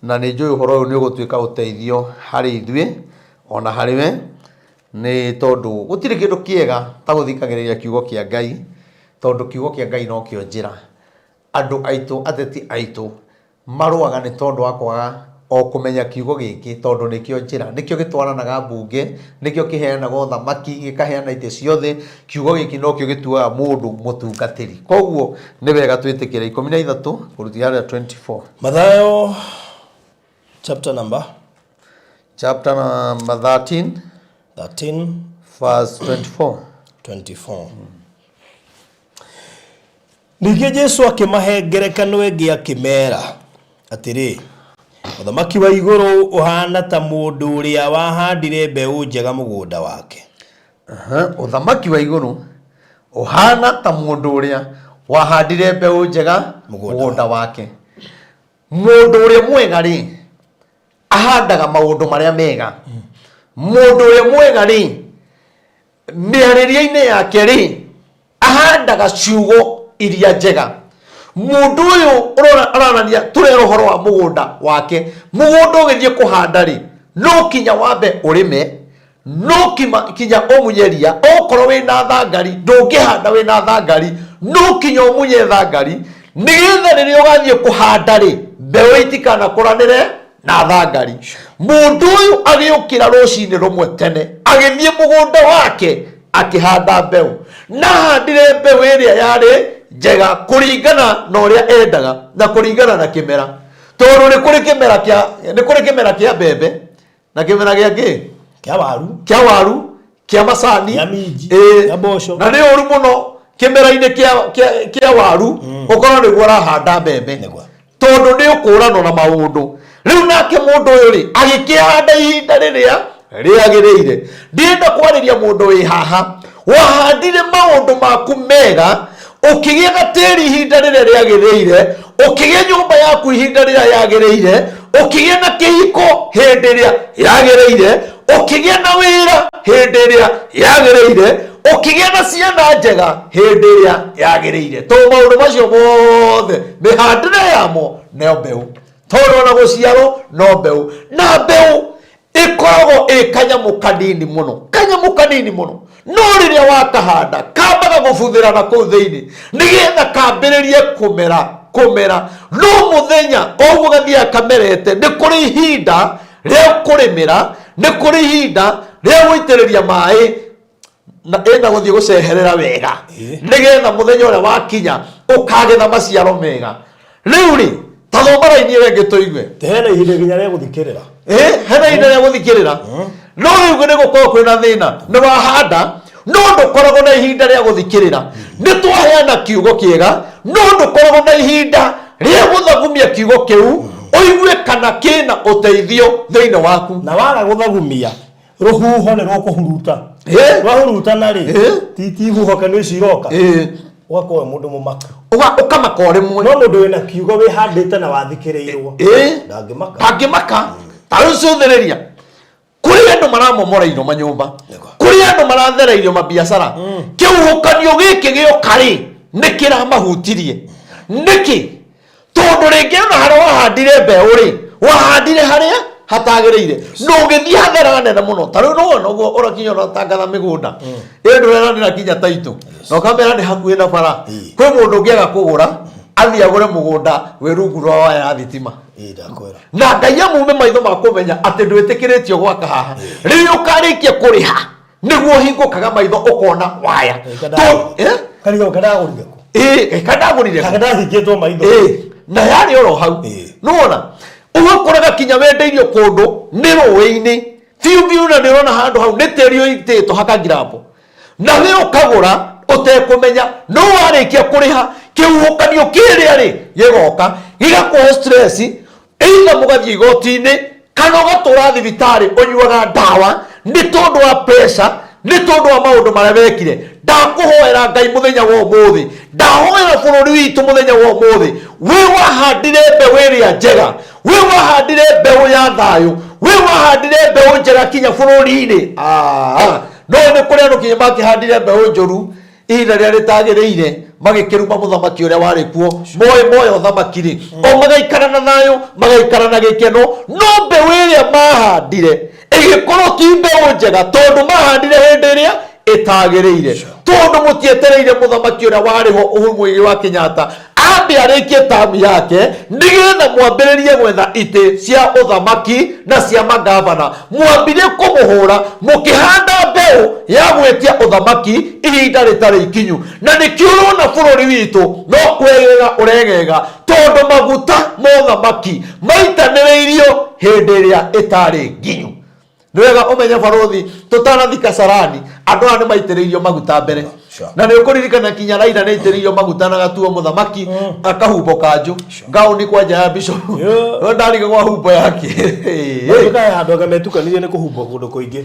na nĩ njũĩ ũhoro ũyũ nĩ ũgũtuĩka ũteithio harĩ ithuĩ ona harĩ we nĩ tondũ gũtirĩ kĩndũ kĩega ta gũthikagĩrĩria kiugo kĩa Ngai tondũ kiugo kĩa Ngai nokĩo njĩra. Andũ aitũ, ateti aitũ Marũaga nĩ tondũ wa kwaga o kũmenya kiugo gĩkĩ tondũ nĩkĩo njĩra, nĩkĩo gĩtwaranaga mbunge, nĩkĩo kĩheanaga ũthamaki, gĩkaheana itĩ ciothe, kiugo gĩkĩ nokĩo gĩtuaga mũndũ mũtungatĩri. Koguo nĩ wega twĩtĩkĩre 13 kũrutia harĩa 24. Mathayo chapter number Chapter number 13 13 verse 24. 24. Ningĩ Jesu akĩmahe ngerekano ĩngĩ akĩmeera atĩrĩ, Ũthamaki wa igũrũ ũhaana ta mũndũ ũrĩa wahandire mbeũ njega mũgũnda wake. Aha, Ũthamaki wa igũrũ ũhaana ta mũndũ ũrĩa wahandire mbeũ njega Mũgũnda mũgũnda wake. Mũndũ ũrĩa mwega rĩ, ahandaga maũndũ marĩa mega. Mũndũ ũrĩa mwega rĩ, mĩarĩrie-inĩ yake rĩ ahandaga ciugo iria njega mũndũ ũyũ ũrona aranania tũrera ũhoro wa mũgũnda wake mũgũnda ũgĩthiĩ kũhanda rĩ no kinya wambe ũrĩme no kima, kinya ũmunye ria okorwo wĩna thangari ndũngĩhanda wĩna thangari no kinya ũmunye thangari nĩgetha rĩrĩa ũgathiĩ kũhanda rĩ mbeũ itikanakũranĩre na thangari mũndũ ũyũ agĩũkĩra rũcinĩ rũmwe tene agĩthiĩ mũgũnda wake akĩhanda mbeũ na ahandire mbeũ ĩrĩa yarĩ njega kũringana na ũrĩa endaga na kũringana na kĩmera tondũ nĩ kũrĩ kĩmera kĩa nĩ kũrĩ kĩmera kĩa mbembe na kĩmera gĩa kĩ Kĩa waru. Kĩa waru, kĩa macani. Kĩa minji, Ĩĩ. kĩa mboco. Na nĩ ũru mũno kĩmera-inĩ kĩa, kĩa, kĩa waru ũkorwo nĩguo ũrahanda mbembe. Nĩguo. Tondũ nĩ ũkũranwo na maũndũ. Rĩu nake mũndũ ũyũ rĩ agĩkĩhanda ihinda rĩrĩa rĩagĩrĩire. Ndĩrenda kwarĩria mũndũ wĩ haha wahandire maũndũ maku mega ũkĩgĩa gatĩri ihinda rĩrĩa rĩagĩrĩire, ũkĩgĩa nyũmba yaku ihinda rĩrĩa yagĩrĩire, ũkĩgĩa na kĩhiko hĩndĩ ĩrĩa yagĩrĩire, ũkĩgĩa na wĩra hĩndĩ ĩrĩa yagĩrĩire. Ũkĩgĩa na ciana njega hĩndĩ ĩrĩa yagĩrĩire, tondũ maũndũ macio mothe mĩhandĩre yamo nĩyo mbeũ, tondũ ona gũciarwo no mbeũ, na mbeũ ĩkoragwo ĩ kanyamũ kanini mũno, kanyamũ kanini mũno, no rĩrĩa wakahanda kambaga gũbuthĩra na kũu thĩinĩ nĩgetha kambĩrĩrie kũmera kũmera. No mũthenya o ũguo gathiaga kamerete, nĩ kũrĩ ihinda rĩa kũrĩmĩra, nĩ kũrĩ ihinda rĩa gũitĩrĩria maĩ na ĩna gũthiĩ gũceherera wega, nĩgetha mũthenya ũrĩa wakinya ũkagetha maciaro mega. Rĩu rĩ, ta thoma raini ĩyo ĩngĩ tũigue. Hena ihinda nginya rĩa gũthikĩrĩra. Hena ihinda rĩa gũthikĩrĩra, no rĩu nĩ gũkorwo kwĩna thĩna, nĩ wahanda no ndũkoragwo na ihinda rĩa gũthikĩrĩra. Nĩ twaheana kiugo kĩega, no ndũkoragwo na ihinda rĩa gũthagumia kiugo kĩu ũigue kana kĩna ũteithio thĩinĩ waku. Na waga gũthagumia, rũhuho nĩ rũkũhuruta. Rwahurutana rĩ, ti ihuhũkanio ici iroka, ũgakorwo wĩ mũndũ mũmaku. Ũkamaka o rĩmwe. No mũndũ wĩna kiugo wĩhandĩte na wathikĩrĩirwo ndangĩmaka. Ndangĩmaka. Ta rĩu cũthĩrĩria, kũrĩ andũ maramomoreirwo manyũmba, kũrĩ andũ marathereirio mabiacara. Kĩhuhũkanio gĩkĩ gĩoka rĩ, nĩ kĩramahutirie nĩkĩ? Tondũ rĩngĩ ona harĩa wahandire mbeũ rĩ, wahandire harĩa hatagĩrĩire, na ũgĩthiĩ hathara nene mũno. Ta rĩu nĩwona ũguo ũrakinya ũratangatha mĩgũnda ĩyo, ndũreranĩra nginya taitũ na ũkamera nĩ hakuhĩ na bara. Kwĩ mũndũ ũngĩaga kũgũra, athiĩ agũre mũgũnda wĩ rungu rwa waya ya thitima. Ĩĩ, ndakwĩra. Na Ngai amume maitho ma kũmenya atĩ ndwĩtĩkĩrĩtio gwaka haha. Rĩrĩa ũkarĩkia kũrĩha nĩguo ũhingũkaga maitho ũkona waya. Eh? Kariga kandagũrire kũ? Ĩĩ, kandagũrire kũ? Kana ndahingĩtwo maitho. Ĩĩ, na yarĩ oro hau. Nĩwona ũgakoraga kinya wendeirio kũndũ nĩ rũĩ-inĩ biũ biũ, na nĩũrona handũ hau nĩ tĩri ũitĩtwo hakagirambo, na we ũkagũra ũtekũmenya. No warĩkia kũrĩha, kĩhuhũkanio kĩrĩa rĩ gĩgoka gĩgakũhe stress, either mũgathiĩ igoti-inĩ kana ũgatũra thibitarĩ ũnyuaga ndawa nĩ tondũ wa pressure, nĩ tondũ wa maũndũ marĩa wekire. Ndakũhoera Ngai mũthenya wa ũmũthĩ, ndahoera bũrũri witũ mũthenya wa ũmũthĩ, wĩ wahandire mbeũ ĩrĩa njega, wĩ wahandire mbeũ ya thayũ, wĩ wahandire mbeũ njega kinya bũrũri-inĩ. Ah, no nĩ kũrĩ andũ kinya makĩhandire mbeũ njũru ihinda rĩrĩa rĩtagĩrĩire, magĩkĩruma mũthamaki ũrĩa warĩ kuo. Moĩ moya ũthamaki rĩ, o magaikara na thayũ, magaikara na gĩkeno, no mbeũ ĩrĩa mahandire ĩgĩkorwo ti mbeũ njega, tondũ mahandire hĩndĩ ĩrĩa ĩtagĩrĩire, tondũ mũtietereire mũthamaki ũrĩa warĩ ho Uhuru Muigai wa Kenyatta ambe arĩkie tamu yake nĩgetha mwambĩrĩrie gwetha itĩ cia ũthamaki na cia magavana. Mwambire kũmũhũra mũkĩhanda mbeũ ya gwĩtia ũthamaki ihinda rĩtarĩ ikinyu, na nĩkĩo ũrona bũrũri witũ no kwegega ũregega, tondũ maguta ma ũthamaki maitanĩrĩirio hĩndĩ ĩrĩa ĩtarĩ nginyu. Nĩ wega ũmenye, barũthi, tũtanathi Kasarani, andũ aya nĩ maitĩrĩirio maguta mbere. Na nĩ ũkũririkana kinya Raila nĩ aitĩrĩirio maguta na gatuo mũthamaki, akahumbwo kanjũ, ngaũni kwanja ya bishop. No ndarigagwo humbo yake. Kaĩ handũ anga metukanirie nĩ kũhumbwo kũndũ kũingĩ.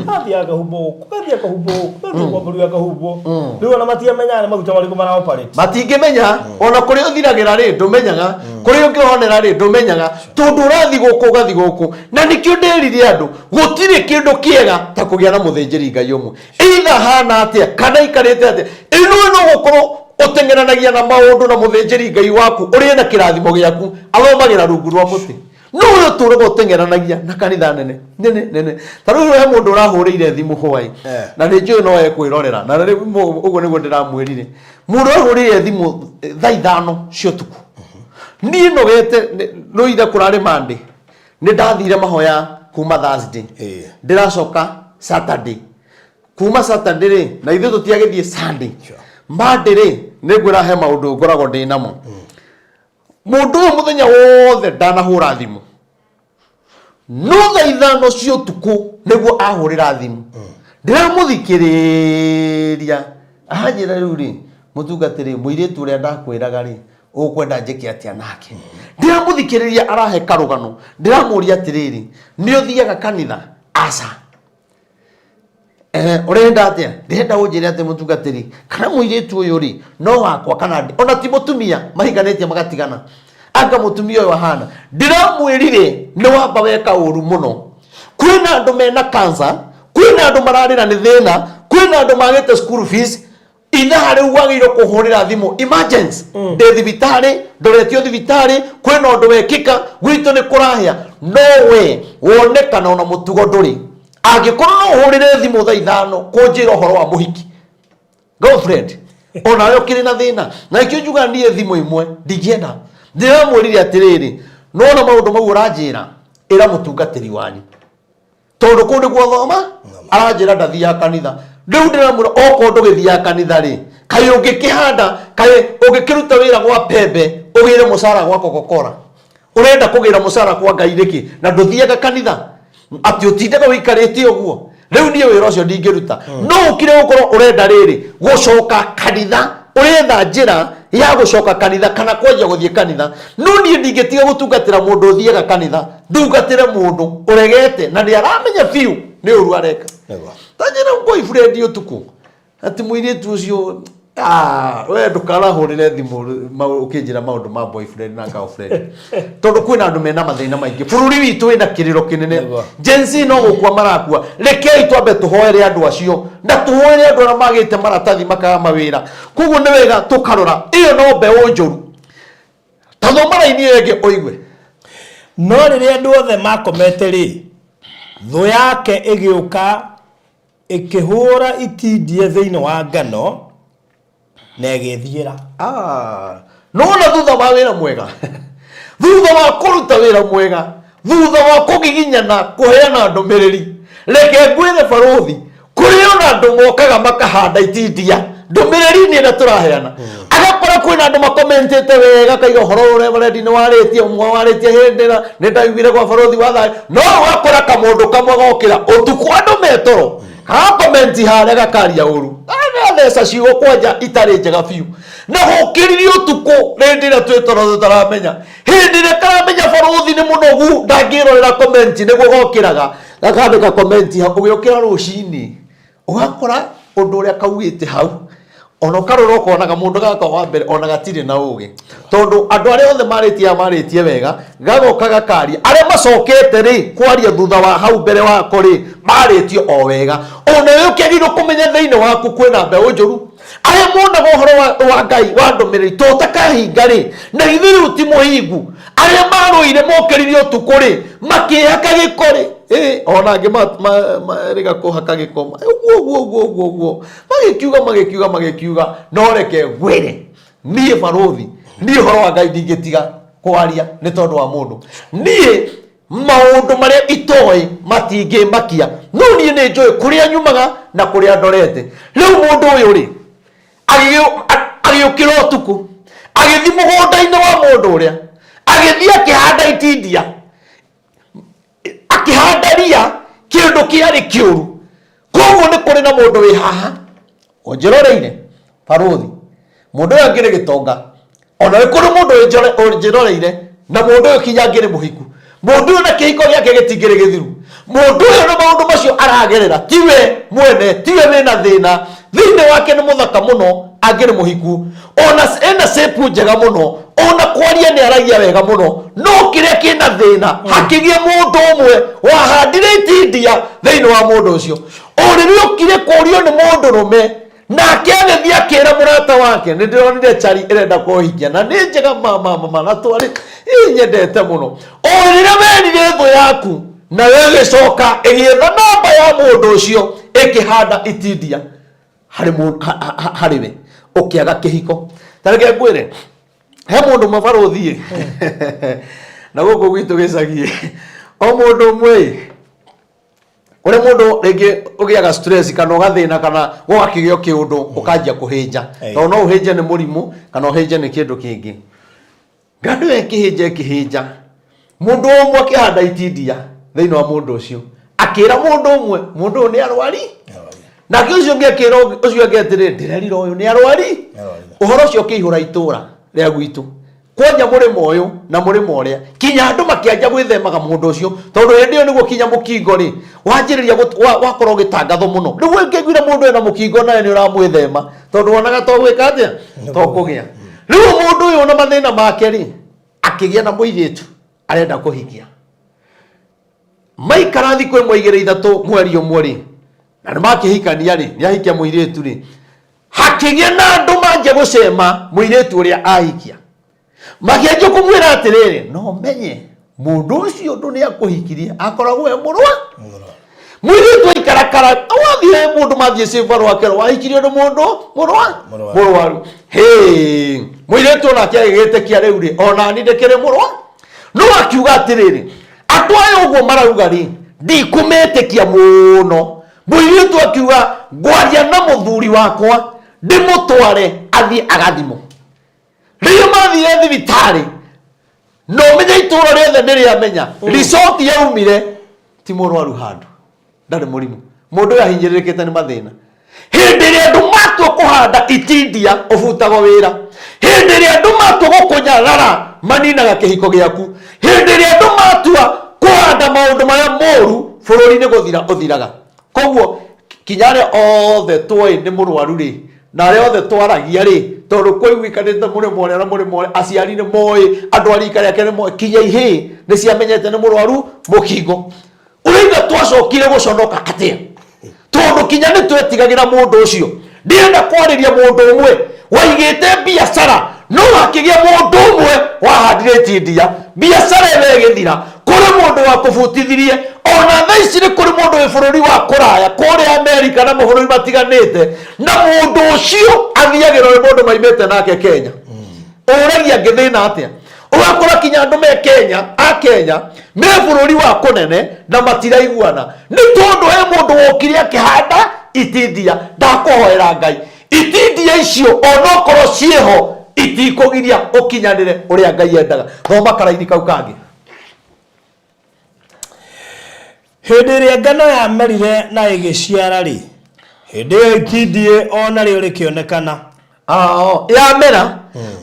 Athiĩ akahumbwo gũkũ, gathiĩ akahumbwo gũkũ, gathiĩ kwa mbũri akahumbwo. Rĩu ona matiamenyaga nĩ maguta marĩkũ mara operate. Matingĩmenya ona kũrĩa ũthiragĩra rĩ, ndũmenyaga kũrĩa ũngĩhonera rĩ, ndũmenyaga, tondũ ũrathiĩ gũkũ, ũgathiĩ gũkũ. Na nĩkĩo ndĩrire andũ, gũtirĩ kĩndũ kĩega ta kũgĩa na mũthĩnjĩri Ngai ũmwe, either hana atĩa kana ikarĩte atĩa. Ĩno no gũkorwo ũteng'eranagia na maũndũ na mũthĩnjĩri Ngai waku ũrĩ na kĩrathimo gĩaku athomagĩra rungu rwa mũtĩ, no ũyũ ũtũraga ũteng'eranagia na kanitha nene nene nene. Ta rĩu he mũndũ ũrahũrĩire thimũ hwaĩ, na nĩ njũĩ no ekwĩrorera, na rĩu ũguo nĩguo ndĩramwĩrire. Mũndũ ũrahũrĩire thimũ thaa 5 cia ũtukũ, niĩ nogete nũire kũrarĩ Monday, nĩ ndathire mahoya kuma Thursday, ndĩracoka Saturday, kuma Saturday rĩ, na ithuĩ tũtiagĩthiĩ Sunday. Monday rĩ, nĩ ngwĩra he maũndũ ngoragwo ndĩ namo. Mũndũ ũyũ mũthenya wothe ndanahũra thimũ, no thaa 5 cia ũtukũ nĩguo ahũrĩra thimũ. Ndĩramũthikĩrĩria, anjĩra, rĩu rĩ, mũtungatĩri, mũirĩtu ũrĩa ndakwĩraga rĩ, ũkwenda njĩke atĩa nake? Ndĩramũthikĩrĩria arahe karũgano, ndĩramũria atĩrĩrĩ, nĩ ũthiaga kanitha? Aca. Ũrenda atĩa? Ndĩrenda ũnjĩre atĩ, mũtungatĩri, kana mũirĩtu ũyũ rĩ, no wakwa kana ona ti mũtumia mahikanĩtie magatigana, anga mũtumia ũyũ ahana. Ndĩramwĩrire nĩ wamba weka ũru mũno. Kwĩna andũ mena cancer, kwĩna andũ mararĩra nĩ thĩna. Kwĩna andũ magĩte school fees, ithaa rĩu wagĩrĩirwo kũhũrĩra thimũ emergency, ndĩ thibitarĩ, ndoretio thibitarĩ, kwĩna ũndũ wekĩka gwitũ, nĩ kũrahĩa. No we wonekana ona mũtugo ndũrĩ. Angĩkorwo no ũhũrĩre thimũ thaa 5 kũnjĩra ũhoro wa mũhiki, girlfriend, onawe ũkĩrĩ na thĩna. Na ikĩo njuga niĩ thimũ ĩmwe ndingĩenda. Ndĩramwĩrire atĩrĩrĩ, nona maũndũ mau ũranjĩra, ĩra mũtungatĩri wanyu, tondũ kũu nĩguo thoma. Aranjĩra ndathiaga kanitha. Rĩu ndĩramwĩra, okorwo ndũgĩthiaga kanitha rĩ, kaĩ ũngĩkĩhanda, kaĩ ũngĩkĩruta wĩra gwa pembe ũgĩre mũcara gwa Coca-Cola? Ũrenda kũgĩra mũcara kwa Ngai nĩkĩ na ndũthiaga kanitha, atĩ ũtindaga ũikarĩte ũguo? Rĩu niĩ wĩra ũcio ndingĩruta. No ũkire gũkorwo ũrenda rĩrĩ gũcoka kanitha, ũretha njĩra ya gũcoka kanitha kana kwanjia gũthiĩ kanitha, no niĩ ndingĩtiga gũtungatĩra mũndũ ũthiaga kanitha, ndungatĩre mũndũ ũregete na nĩ aramenya biũ nĩ ũru areka. Tanjĩra boyfriend ũtukũ atĩ mũirĩtu ũcio. Ah, we ndũkarahũrĩre thimũ ũkĩnjĩra maũndũ ma boyfriend na girlfriend, tondũ kwĩna andũ mena mathĩna maingĩ. Bũrũri witũ wĩna kĩrĩro kĩnene. Gen Z no gũkua marakua. Rekei twambe tũhoere andũ acio, na tũhoere andũ arĩa magĩte maratathi makaga mawĩra. Koguo nĩ wega tũkarora ĩyo no mbeũ njũru. Ta thoma raini ĩyo ĩngĩ ũigue. No rĩrĩa andũ othe makomete rĩ, thũ yake ĩgĩũka ĩkĩhũũra itindiĩ thĩinĩ wa ngano na ĩgĩĩthiĩra. Ah, nona thutha wa wĩra mwega, thutha wa kũruta wĩra mwega, thutha wa kũgiginyana kũheana ndũmĩrĩri, reke ngwĩre barũthi, kũrĩ ona andũ mokaga makahanda itindia ndũmĩrĩri-inĩ ĩrĩa tũraheana. Agakora kwĩna andũ makomentĩte wega, kaiga ũhoro ũyũ reverend nĩ warĩtie, ũmwe warĩtie hĩndĩ ĩna nĩ ndaiguire gwa barũthi wa thayũ. No ũgakora kamũndũ kamwe gokĩra ũtukũ andũ metoro, kagakomenti harĩa, gakaria ũru, agatheca ciugo kwanja itarĩ njega biũ, na gũkĩririe ũtukũ rĩndĩ ĩrĩa twĩ toro tũtaramenya. Hĩndĩ ĩrĩa karamenya barũthi nĩ mũnogu, ndangĩrorera komenti, nĩguo gokĩraga gakandĩka komenti hau. Ũgĩũkĩra rũcinĩ ũgakora ũndũ ũrĩa kaugĩte hau, ona ũkarora ũkonaga mũndũ gaka wa mbere ona gatirĩ na ũgĩ, tondũ andũ arĩa othe marĩtie aya marĩtie wega. Gagoka gakaria, arĩa macokete rĩ kwaria thutha wa hau mbere wako rĩ, marĩtie o wega. Ona we ũkĩagĩrĩirwo kũmenya thĩinĩ waku kwĩna mbeũ njũru, arĩa monaga ũhoro wa Ngai wa ndũmĩrĩri to ũtakahinga rĩ, na githĩ rĩu ti mũhingu? Arĩa marũire mokĩririe ũtukũ rĩ, makĩhaka gĩko rĩ, ona angĩ marĩga kũhaka gĩko ũguo ũguo ũguo ũguo ũguo, magĩkiuga magĩkiuga magĩkiuga. No reke ngwĩre niĩ barũthi, niĩ ũhoro wa Ngai ndingĩtiga kwaria nĩ tondũ wa mũndũ. Niĩ maũndũ marĩa itoĩ matingĩmakia, no niĩ nĩ njũĩ kũrĩa nyumaga na kũrĩa ndorete. Rĩu mũndũ ũyũ rĩ, agĩũkĩra ũtukũ, agĩthiĩ mũgũnda-inĩ wa mũndũ ũrĩa, agĩthiĩ akĩhanda itindia, akĩhanda ria, kĩndũ kĩarĩ kĩũru. Koguo nĩ kũrĩ na mũndũ wĩ haha ũnjĩroreire, barũthi, mũndũ ũyũ angĩrĩ gĩtonga. Ona nĩ kũrĩ mũndũ ũnjĩroreire, na mũndũ ũyũ kinya angĩrĩ mũhiku, mũndũ ũyũ na kĩhiko gĩake gĩtingĩrĩ gĩthiru. Mũndũ ũyũ na maũndũ macio aragerera, tiwe mwene, tiwe wĩna thĩna thĩinĩ wake. Nĩ mũthaka mũno, angĩrĩ mũhiku, ona ena shape njega mũno, ona kwaria nĩ aragia wega mũno, no kĩrĩa kĩna thĩna, hakĩgĩa mũndũ ũmwe wahandire itindia thĩinĩ wa mũndũ ũcio. O rĩrĩa okire kũrio nĩ mũndũ rũme, nake agĩthiĩ akĩra mũrata wake, "Nĩ ndĩronire chari ĩrenda kũhikia na nĩ njega ma ma ma ma, na twarĩ ĩ nyendete mũno." O rĩrĩa werire thũ yaku, nayo ĩgĩcoka ĩgĩetha namba ya mũndũ ũcio, ĩkĩhanda itindia harĩ harĩ we, ũkĩaga kĩhiko. Ta reke ngwĩre, he mũndũ ũmwe barũthi na gũkũ gwitũ gĩcagi, o mũndũ ũmwe ĩ, ũrĩa mũndũ rĩngĩ ũgĩaga stress kana ũgathĩna kana gũgakĩgĩa kĩũndũ, ũkanjia kũhĩnja. Tondũ no ũhĩnje nĩ mũrimũ kana ũhĩnje nĩ kĩndũ kĩngĩ. Ngandũ ĩyo ĩkĩhĩnja ĩkĩhĩnja, mũndũ ũmwe akĩhanda itindia thĩinĩ wa mũndũ ũcio, akĩra mũndũ ũmwe, "Mũndũ ũyũ nĩ arwari." Nake ũcio ũngĩ akĩra ũcio ũngĩ atĩrĩ, "Ndĩrerira ũyũ nĩ arwari." Ũhoro ũcio ũkĩihũra itũra rĩa gwitũ, kwanja mũrĩmo ũyũ na mũrĩmo ũrĩa, kinya andũ makĩanja gwĩthemaga mũndũ ũcio, tondũ hĩndĩ ĩyo nĩguo kinya mũkingo rĩ wanjĩrĩria wakorwo ũgĩtangathwo mũno. Rĩu ũngĩiguire mũndũ ena mũkingo, nawe nĩ ũramwĩthema, tondũ wonaga to gwĩka atĩa, to kũgĩa. Rĩu mũndũ ũyũ na mathĩna make rĩ, akĩgĩa na mũirĩtu arenda kũhikia. Maikara thikũ 1, 2, 3, mweri ũmwe rĩ, Na nĩ makĩhikania rĩ, nĩ ahikia mũirĩtu rĩ, hakĩgĩa na andũ manjia gũcema mũirĩtu ũrĩa ahikia. Makĩanjia kũmwĩra atĩrĩrĩ, no menye mũndũ ũcio ũndũ nĩ akũhikirie akoragwo e mũrwa. Mũirĩtu aikarakara, wathiĩ mũndũ mathiĩ ciba rwake wahikirio nĩ mũndũ mũrwa Mũrwaru. Mũrwaru. Hĩ, mũirĩtu onake agĩgĩtĩkia rĩu rĩ, onani ndĩkĩrĩ mũrwa. No akiuga atĩrĩrĩ, andũ aya ũguo marauga rĩ, ndikũmetĩkia mũno. Mũirĩtu akiuga, ngwaria na mũthuri wakwa ndĩmũtware athiĩ agathimwo. Rĩrĩa mathire thibitarĩ, na ũmenye itũũra rĩothe nĩ rĩamenya, result yaumire ti mũrwaru handũ, ndarĩ mũrimũ. Mũndũ ũyũ ahinyĩrĩrĩkĩte nĩ mathĩna. Hĩndĩ ĩrĩa andũ matua kũhanda itindia, ũbutagwo wĩra. Hĩndĩ ĩrĩa andũ matua gũkũnyarara, maninaga kĩhiko gĩaku. Hĩndĩ ĩrĩa andũ matua kũhanda maũndũ marĩa moru, bũrũri nĩ gũthira ũthiraga. Koguo kinya arĩa othe twoĩ nĩ mũrwaru rĩ, na arĩa othe twaragia rĩ, tondũ kwaiguĩkanĩte mũrĩmo ũrĩa na mũrĩmo ũrĩa, aciari nĩ moĩ, andũ a rika rĩake nĩ moĩ, kinya ihĩĩ nĩ ciamenyete nĩ mũrwaru mũkingo. Ũraigua twacokire gũconoka atĩa? Tondũ kinya nĩ twetigagĩra mũndũ ũcio. Ndĩrenda kwarĩria mũndũ ũmwe waigĩte biacara, no hakĩgĩa mũndũ ũmwe wahandire itindia, biacara ĩyo ĩgĩthira. Kũrĩ mũndũ wakũbutithirie, ona thaa ici nĩ kũrĩ mũndũ wĩ bũrũri wa kũraya, kũrĩa Amerika na mabũrũri matiganĩte, na mũndũ ũcio athiagĩrwo nĩ mũndũ maimĩte nake Kenya. Ũragia ngĩthĩna atĩa? Ũgakora kinya andũ me Kenya, a Kenya, me bũrũri wa kũnene na matiraiguana. Nĩ tondũ he mũndũ wokire akĩhanda itindia. Ndakũhoera Ngai, itindia icio onokorwo ciĩho itikũgiria ũkinyanĩre ũrĩa Ngai endaga. Thoma karaini kau kangĩ. Hĩndĩ ĩrĩa ngano yamerire na ĩgĩciara-rĩ, hĩndĩ ĩyo itindiĩ o narĩo rĩkĩonekana. Ao, yamera.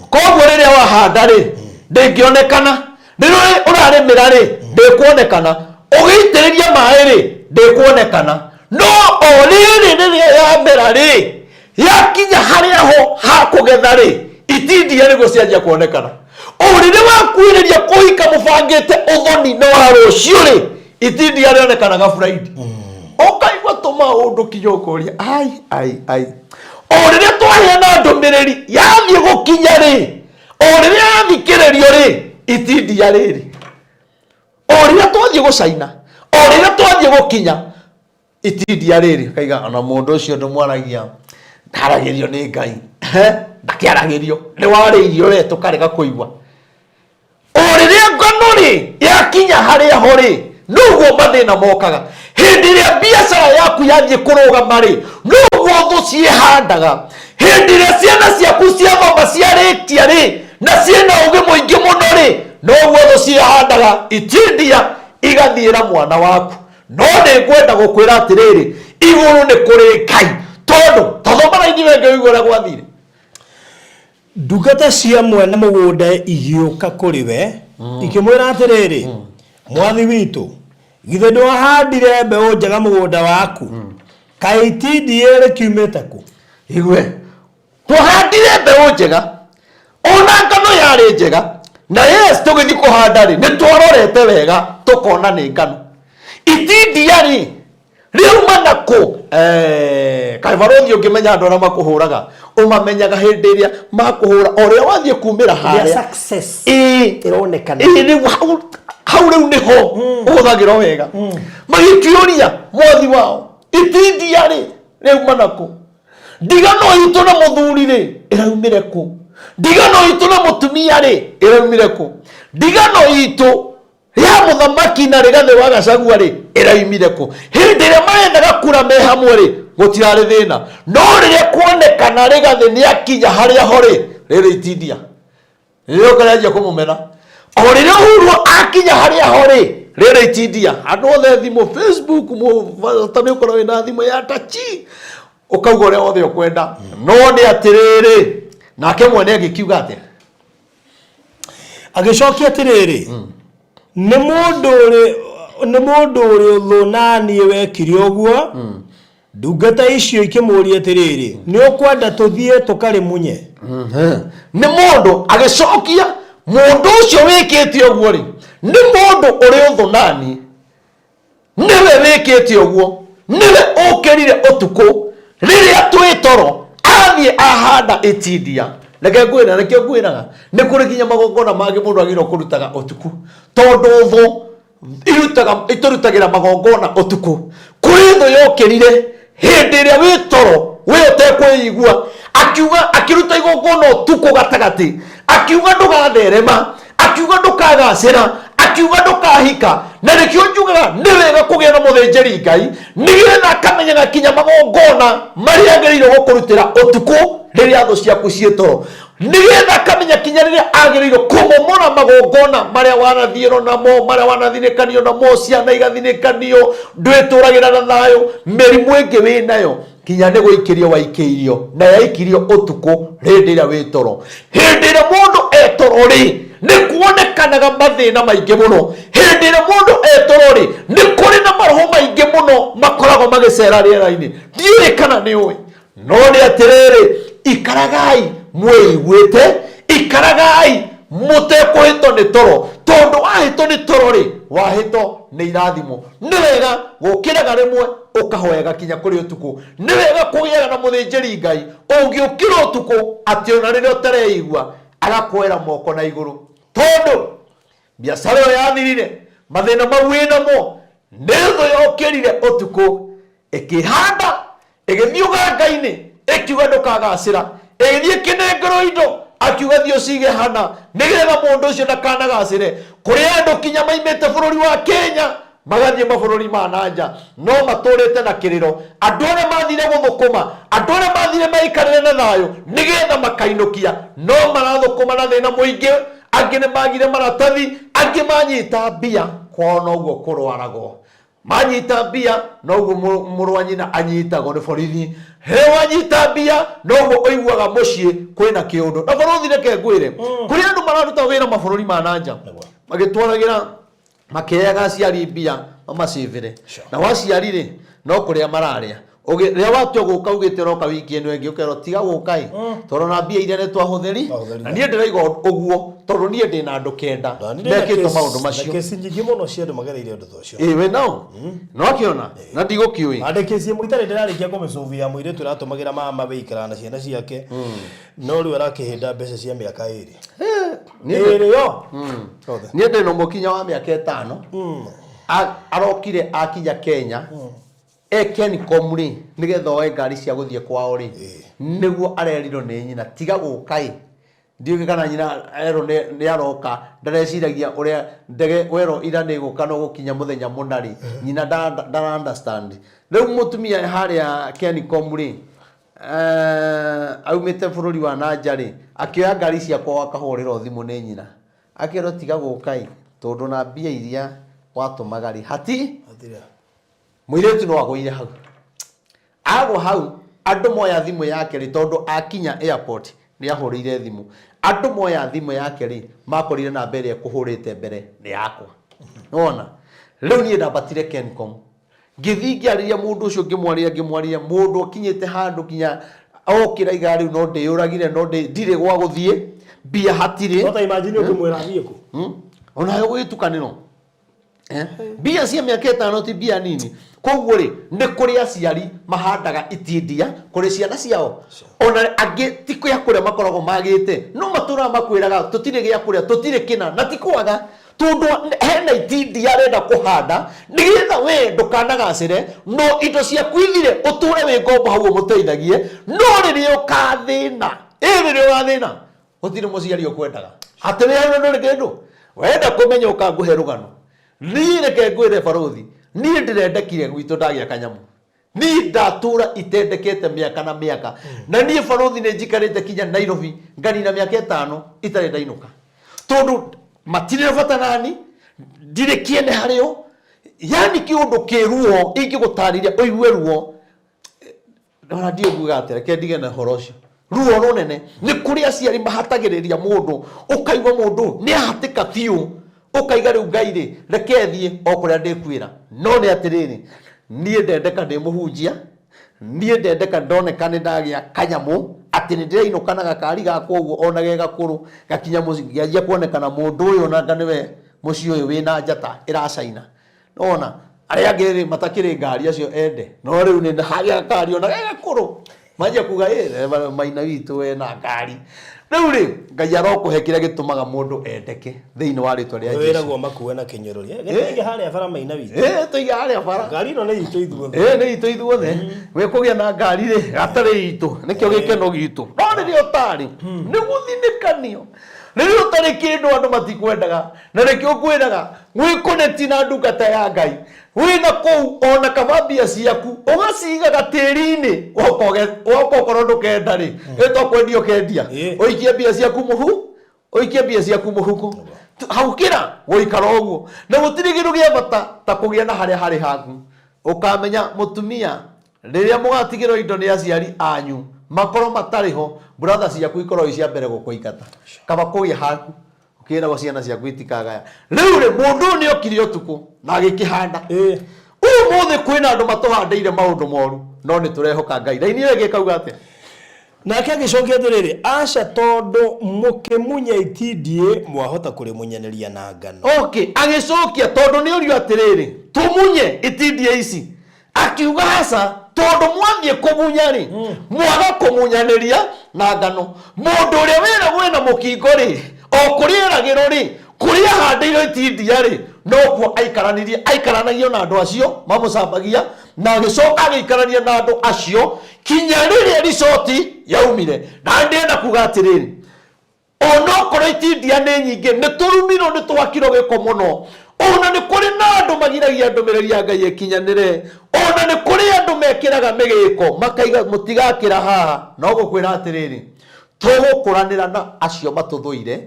Koguo rĩrĩa wahanda rĩ, ndĩngĩonekana. Rĩrĩa ũrarĩmĩra rĩ, ndĩkuonekana. Ũgĩitĩrĩria maĩ rĩ, ndĩkuonekana. No o rĩrĩ rĩrĩa yamera rĩ, yakinya harĩa ho ha kũgetha rĩ, itindiĩ nĩguo cianjia kuonekana. O rĩrĩa wakuhĩrĩria kũhika mũbangĩte ũthoni na wa rũciũ rĩ, itindiĩ rĩonekanaga Friday. Ũkaigua tũmaũndũ kinya ũkoria ai ai ai. O rĩrĩa twaheana ndũmĩrĩri yathiĩ gũkinya rĩ, o rĩrĩa yathikĩrĩrio rĩ, itindiĩ rĩrĩ. O rĩrĩa twathiĩ gũcaina, o rĩrĩa twathiĩ gũkinya, itindia rĩrĩ, kaiga ona mũndũ ũcio ndũmwaragia, ndaragĩrio nĩ Ngai. Ndakĩaragĩrio, nĩ warĩirio we tũkarega kũigua. O rĩrĩa ngano rĩ yakinya harĩa ho rĩ, noguo mathĩna mokaga. Hĩndĩ ĩrĩa biacara yaku yathiĩ kũrũgama rĩ, noguo thũ ciĩhandaga. Hĩndĩ ĩrĩa ciana ciaku ciathoma ciarĩkia rĩ, na ciĩna ũgĩ mũingĩ mũno rĩ, noguo thũ ciĩhandaga itindia igathiĩra mwana waku. No nĩ ngwenda gũkwĩra atĩrĩrĩ, igũrũ nĩ kũrĩ Ngai, tondũ ta thoma raini ĩyo ĩngĩ ũigue ũrĩa gwathire. Ndungata cia mwene mũgũnda igĩũka kũrĩ we, ikĩmwĩra atĩrĩrĩ, Mwathi witũ, githĩ ndwahandire mbeũ njega mũgũnda waku? Kaĩ itindiĩ rĩkiumĩte kũ? Igue, twahandire mbeũ njega, ona ngano yarĩ njega, na yes tũgĩthiĩ kũhanda rĩ, nĩ twarorete wega tũkona nĩ ngano. Itindia rĩ, rĩauma na kũ? Kaĩ barũthi ũngĩmenya andũ arĩa makũhũraga, ũmamenyaga hĩndĩ ĩrĩa makũhũra, o rĩrĩa wathiĩ kumĩra Rĩrĩa harĩa. success ĩronekana. Rĩu hau rĩu nĩho ũhũthagĩrwo wega. Magĩkĩũria mwathi wao, itindia rĩ, rĩauma na kũ? Ndigano itũ na mũthuri rĩ, ĩraumire kũ? Ndigano itũ na mũtumia rĩ, ĩraumire kũ? Ndigano itũ ya mũthamaki na Rigathĩ wa Gachagua rĩ, ĩraumire kũ? Hĩndĩ ĩrĩa marendaga kura me hamwe rĩ, gũtirarĩ thĩna. No rĩrĩa kuonekana Rigathĩ nĩ akinya harĩa ho rĩ, rĩrĩ itindia. Rĩrĩa rĩanjia kũmũmena. O rĩrĩa Uhuru akinya harĩa ho rĩ, rĩrĩ itindia. Andũ othe thimũ, Facebook, bata nĩ ũkorwo wĩna thimũ ya tachi, ũkauga ũrĩa wothe ũkwenda. No nĩ atĩrĩrĩ, nake mwene agĩkiuga atĩa? Agĩcokia atĩrĩrĩ, nĩ mũndũ ũrĩ nĩ mũndũ ũrĩ ũthũ na niĩ wekire ũguo. Ndungata icio ikĩmũũria atĩrĩrĩ, nĩ ũkwenda tũthiĩ tũkarĩmunye? Nĩ mũndũ agĩcokia, mũndũ ũcio wĩkĩte ũguo rĩ, nĩ mũndũ ũrĩ ũthũ na niĩ, nĩwe wĩkĩte ũguo. Nĩwe ũkĩrire ũtukũ rĩrĩa twĩ toro, athiĩ ahanda itindia. Reke ngwĩre, nĩkĩo ngwĩraga nĩ kũrĩ nginya magongona mangĩ mũndũ agĩrĩirwo kũrutaga ũtukũ, tondũ thũ irutaga itũrutagĩra magongona ũtukũ. Kũrĩ thũ yokĩrire hĩndĩ ĩrĩa wĩ toro, we ũtekwĩigua, akiuga, akĩruta igongona ũtukũ gatagatĩ, akiuga ndũgatherema, akiuga ndũkagacĩra, akiuga ndũkahika. Na nĩkĩo njugaga nĩ wega kũgĩa na mũthĩnjĩri Ngai, nĩgetha akamenyaga kinya magongona marĩa agĩrĩirwo gũkũrutĩra ũtukũ rĩrĩa thũ ciaku ciĩ toro, nĩgetha akamenya kinya rĩrĩa agĩrĩirwo kũmomora magongona marĩa wanathiĩrwo namo, marĩa wanathinĩkanio namo, ciana igathinĩkanio, ndwĩtũragĩra na thayũ, mĩrimũ ĩngĩ wĩ nayo kinya nĩ gũikĩrio waikĩirio, na yaikirio ũtukũ hĩndĩ ĩrĩa wĩ toro. Hĩndĩ ĩrĩa mũndũ e toro rĩ, nĩ kuonekanaga mathĩna maingĩ mũno. Hĩndĩ ĩrĩa mũndũ e toro rĩ, nĩ kũrĩ na maroho maingĩ mũno makoragwo magĩcera rĩera-inĩ. Ndiũĩ kana nĩ ũĩ, no nĩ atĩrĩrĩ, ikaragai mwĩiguĩte, ikaragai mũtekũhĩtwo nĩ toro, tondũ wahĩtwo nĩ toro rĩ, wahĩtwo nĩ irathimo. Nĩ wega gũkĩraga rĩmwe ũkahoyaga kinya kũrĩ ũtukũ. Nĩ wega kũgĩaga na mũthĩnjĩri Ngai ũngĩũkĩra ũtukũ atĩ ona rĩrĩa ũtareigua agakuoera moko na igũrũ, tondũ biacara ĩyo yathirire, mathĩna mau wĩnamo, nĩ thũ yokĩrire ũtukũ ĩkĩhanda, ĩgĩthiĩ ũganga-inĩ, ĩkiuga ndũkagacĩra, ĩgĩthiĩ ĩkĩnengerwo indo, akiuga thiĩ ũcige hana nĩgetha mũndũ ũcio ndakanagacĩre. Kũrĩ andũ kinya maimĩte bũrũri wa Kenya magathiĩ mabũrũri ma na nja, no matũrĩte na kĩrĩro. Andũ arĩa mathire gũthũkũma, andũ arĩa mathire maikarĩre na thayũ nĩgetha makainũkia, no marathũkũma na thĩna mũingĩ. Angĩ nĩ magire maratathi, angĩ manyita mbia kwao noguo kũrwaragwo, manyita mbia noguo mũrũ wa nyina anyitagwo nĩ borithi, he wanyita mbia noguo ũiguaga mũciĩ kwĩna kĩũndũ. Na borithi, reke ngwĩre, kũrĩ andũ mararuta wĩra mabũrũri ma na nja magĩtwaragĩra makĩheaga aciari mbia mamacĩvĩre, na aciari rĩ, no kũrĩa mararĩa. Rĩrĩa watua gũka ugĩte ũroka wiki ĩno ĩngĩ, ũkerwo tiga gũka ĩ, tondũ na mbia iria nĩ twahũthĩri. Twahũthĩri. Na niĩ ndĩraiga ũguo tondũ niĩ ndĩna andũ 9 mekĩtwo maũndũ macio. Kesi nyingĩ mũno cia andũ magereire ũndũ ta ũcio. Ĩ we nao no akĩona na ndigũkĩũĩ. Andĩ kesi ĩmwe itarĩ ndĩrarĩkia kũmĩcũvia, mũirĩtu ũratũmagĩra mama wĩikaraga na ciana ciake, no rĩu arakĩhĩnda mbeca cia mĩaka 2 ĩrĩ yo othe. Niĩ ndĩna ũmwe kinya wa mĩaka 5 arokire akinya Kenya e Kencom rĩ, nĩgetha oe ngari cia gũthiĩ kwao rĩ, nĩguo arerirwo nĩ nyina tiga gũka ĩ. Ndiũĩ kana nyina erwo nĩ aroka, ndareciragia ũrĩa ndege werwo ira nĩ gũka no gũkinya mũthenya mũna rĩ, nyina ndara understand. Rĩu mũtumia harĩa Kencom rĩ, aumĩte bũrũri wa na nja rĩ, akĩoya ngari cia kwao akahũrĩrwo thimũ nĩ nyina, akĩrwo tiga gũka ĩ, tondũ na mbia iria watũmaga rĩ, hati Hatirĩ. Mũirĩtu no agũire hau. Agwa hau, andũ moya thimũ yake rĩ, tondũ akinya airport nĩ ahũrĩire thimũ. Andũ moya thimũ yake rĩ, makorire namba ĩrĩa ĩkũhũrĩte mbere nĩ yakwa. Nĩwona? Rĩu niĩ ndambatire Kencom. Ngĩthiĩ ngĩarĩria mũndũ ũcio, ngĩmwarĩria, ngĩmwarĩria, mũndũ akinyĩte handũ kinya okĩra iga rĩu no ndĩyũragire, no ndirĩ gwa gũthiĩ, mbia hatirĩ. No ta imagine ũkĩmwĩra athiĩ kũ? Onawe gũgĩtukanĩrwo. Mbia cia mĩaka 5 ti mbia nini. Koguo rĩ, nĩ kũrĩ aciari mahandaga itindia kũrĩ ciana ciao, ona angĩ ti gĩa kũrĩa makoragwo magĩte, no matũraga makwĩraga tũtirĩ gĩa kũrĩa, tũtirĩ kĩna, na ti kwaga, tondũ hena itindia arenda kũhanda nĩgetha we ndũkanagacĩre, no indo ciaku ithire, ũtũre wĩ ngombo hau ũmũteithagie. No rĩrĩa ũkathĩna, ĩ rĩrĩa ũgathĩna, gũtirĩ mũciari ũkwendaga atĩ wĩ hau ndũrĩ kĩndũ. Wenda kũmenya, ũkangũhe rũgano. Niĩ reke ngwĩre barũthi, niĩ ndĩrendekire gwitũ ndagĩa kanyamũ. Niĩ ndatũra itendekete mĩaka na mĩaka, na niĩ barũthi nĩ njikarĩte kinya Nairobi nganina mĩaka 5 itarĩ ndainũka, tondũ matirĩ na bata nani, ndirĩ kĩene harĩo. Yani kĩũndũ kĩ ruo ingĩgũtarĩria ũigue ruo, ona ndiũ nguga atĩ reke ndige na ũhoro ũcio. Ruo rũnene nĩ kũrĩ aciari mahatagĩrĩria mũndũ, ũkaigua mũndũ nĩ ahatĩka biũ, ũkaiga rĩu Ngai rĩ, reke thiĩ o kũrĩa ndĩkuĩra. No nĩ atĩrĩrĩ, niĩ ndendeka ndĩ mũhunjia, niĩ ndendeka ndoneka nĩ ndagĩa kanyamũ atĩ nĩ ndĩrainũka na gakari gakwa ũguo ona ge gakũrũ gakinya mũciĩ, ngĩanjia kuonekana mũndũ ũyũ onanga nĩwe mũciĩ ũyũ wĩna njata ĩracaina. Nĩwona? Arĩa angĩ rĩ matakĩrĩ ngari acio ende, no rĩu nĩ hagĩa ngari ona gagakũrũ manjia kuga ĩ maina witũ ena ngari. Rĩu rĩ Ngai arokũhe kĩrĩa gĩtũmaga mũndũ endeke thĩinĩ wa rĩtwa rĩa Jesu. Wĩragwo makue na kĩnyũrũri. Gĩtũige harĩa bara maina witũ. Ĩ tũige harĩa bara. Ngari ĩno nĩ itũ ithuothe. Ĩ nĩ itũ ithuothe. Wĩ kũgĩa na ngari rĩ gatarĩ itũ nĩkĩo gĩkeno gitũ. No rĩrĩa ũtarĩ nĩ gũthinĩkanio. Rĩrĩa ũtarĩ kĩndũ andũ matikwendaga na nĩkĩo ngwĩraga wĩkoneti na ndungata ya Ngai wĩna kũu ona kaba mbia ciaku ũgacigaga tĩri-inĩ woka okorwo ndũkenda rĩ ĩ to kwendia ũkendia ũikie mbia ciaku mũhu ũikie mbia ciaku mũhuko haukĩra gũikara ũguo na gũtirĩ kĩndũ gĩa bata ta kũgĩa na harĩa harĩ haku ũkamenya mũtumia Rĩrĩa mũgatigĩrwo indo nĩ aciari anyu makorwo matarĩ ho, brother ciaku ikoragwo i cia mbere gũkũingata. Kaba kũgĩa haku ũkĩragwo ciana ciaku itikagaya. Rĩu rĩ, mũndũ ũyũ nĩ okire ũtukũ na agĩkĩhanda. Ũmũthĩ kwĩna andũ matũhandĩire maũndũ moru, no nĩ tũrehoka Ngai. Raini ĩyo ĩngĩ ĩkauga atĩa? Nake agĩcokia atĩrĩrĩ, Aca, tondũ mũkĩmunya itindiĩ mwahota kũrĩmunyanĩria na ngano. Okay, agĩcokia tondũ nĩ ũrio atĩrĩrĩ, tũmunye itindiĩ ici Akiuga aca, tondũ mwathiĩ kũmunya-rĩ, mwaga kũmunyanĩria na ngano. Mũndũ ũrĩa wĩragwo ena mũkingo-rĩ, o kũrĩa eragĩrwo-rĩ, kũrĩa ahandĩirwo itindia-rĩ, nokuo aikaranirie, aikaranagio na andũ acio mamũcambagia, na agĩcoka agĩikarania na andũ acio kinya rĩrĩa ricoti yaumire. Na ndĩrenda kuga atĩrĩrĩ, Onokorwo itindia nĩ nyingĩ, nĩ tũrumirwo, nĩ twakirwo gĩko mũno. Ona nĩ kũrĩ na andũ magiragia ndũmĩrĩri ya Ngai ĩkinyanĩre. Ona nĩ kũrĩ andũ mekĩraga mĩgĩko makaiga mũtigakĩra haha. No ngũkwĩra atĩrĩrĩ, tũgũkũranĩra na acio matũthũire,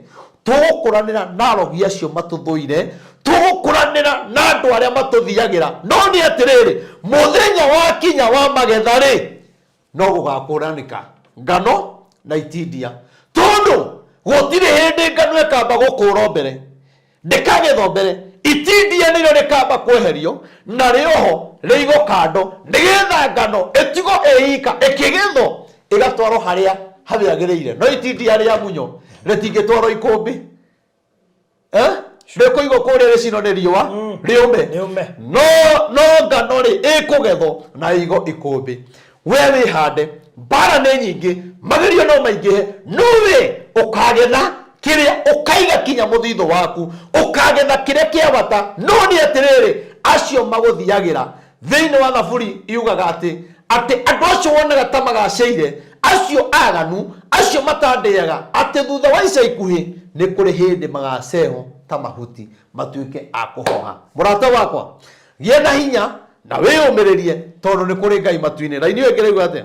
tũgũkũranĩra na arogi acio matũthũire, tũgũkũranĩra na andũ arĩa matũthiagĩra. No nĩ atĩrĩrĩ, mũthenya wakinya wa magetha-rĩ, no gũgakũranĩka ngano na itindia tondũ gũtirĩ hĩndĩ ngano ĩkamba gũkũrwo mbere ndĩkagethwo mbere itindia nĩrĩo rĩkamba kweherio na rĩoho rĩigwo kando nĩgetha ngano ĩtigwo ĩika ĩkĩgethwo ĩgatwarwo harĩa harĩagĩrĩire no itindia rĩa munyo rĩtingĩtwarwo ikũmbĩ Eh? Rĩkũigwo kũrĩa rĩcinwo nĩ riũa rĩũme. Rĩũme. No no ngano rĩ ĩkũgethwo na ĩigwo ikũmbĩ. We wĩhande, mbara nĩ nyingĩ, magerio no maingĩhe, no we ũkagetha kĩrĩa ũkaiga kinya mũthithũ waku, ũkagetha kĩrĩa kĩa bata. No nĩ atĩrĩrĩ, acio magũthiagĩra Thĩinĩ wa Thaburi yugaga atĩ atĩ andũ acio wonaga ta magacĩire, acio aganu, acio matandĩaga, atĩ thutha wa ica ikuhĩ nĩ kũrĩ hĩndĩ magacehwo ta mahuti matuĩke a kũhoha. Mũrata wakwa, gĩa na hinya na wĩyũmĩrĩrie tondũ nĩ kũrĩ Ngai matu-inĩ. Raini ĩyo ĩngĩ ĩrauga atĩa?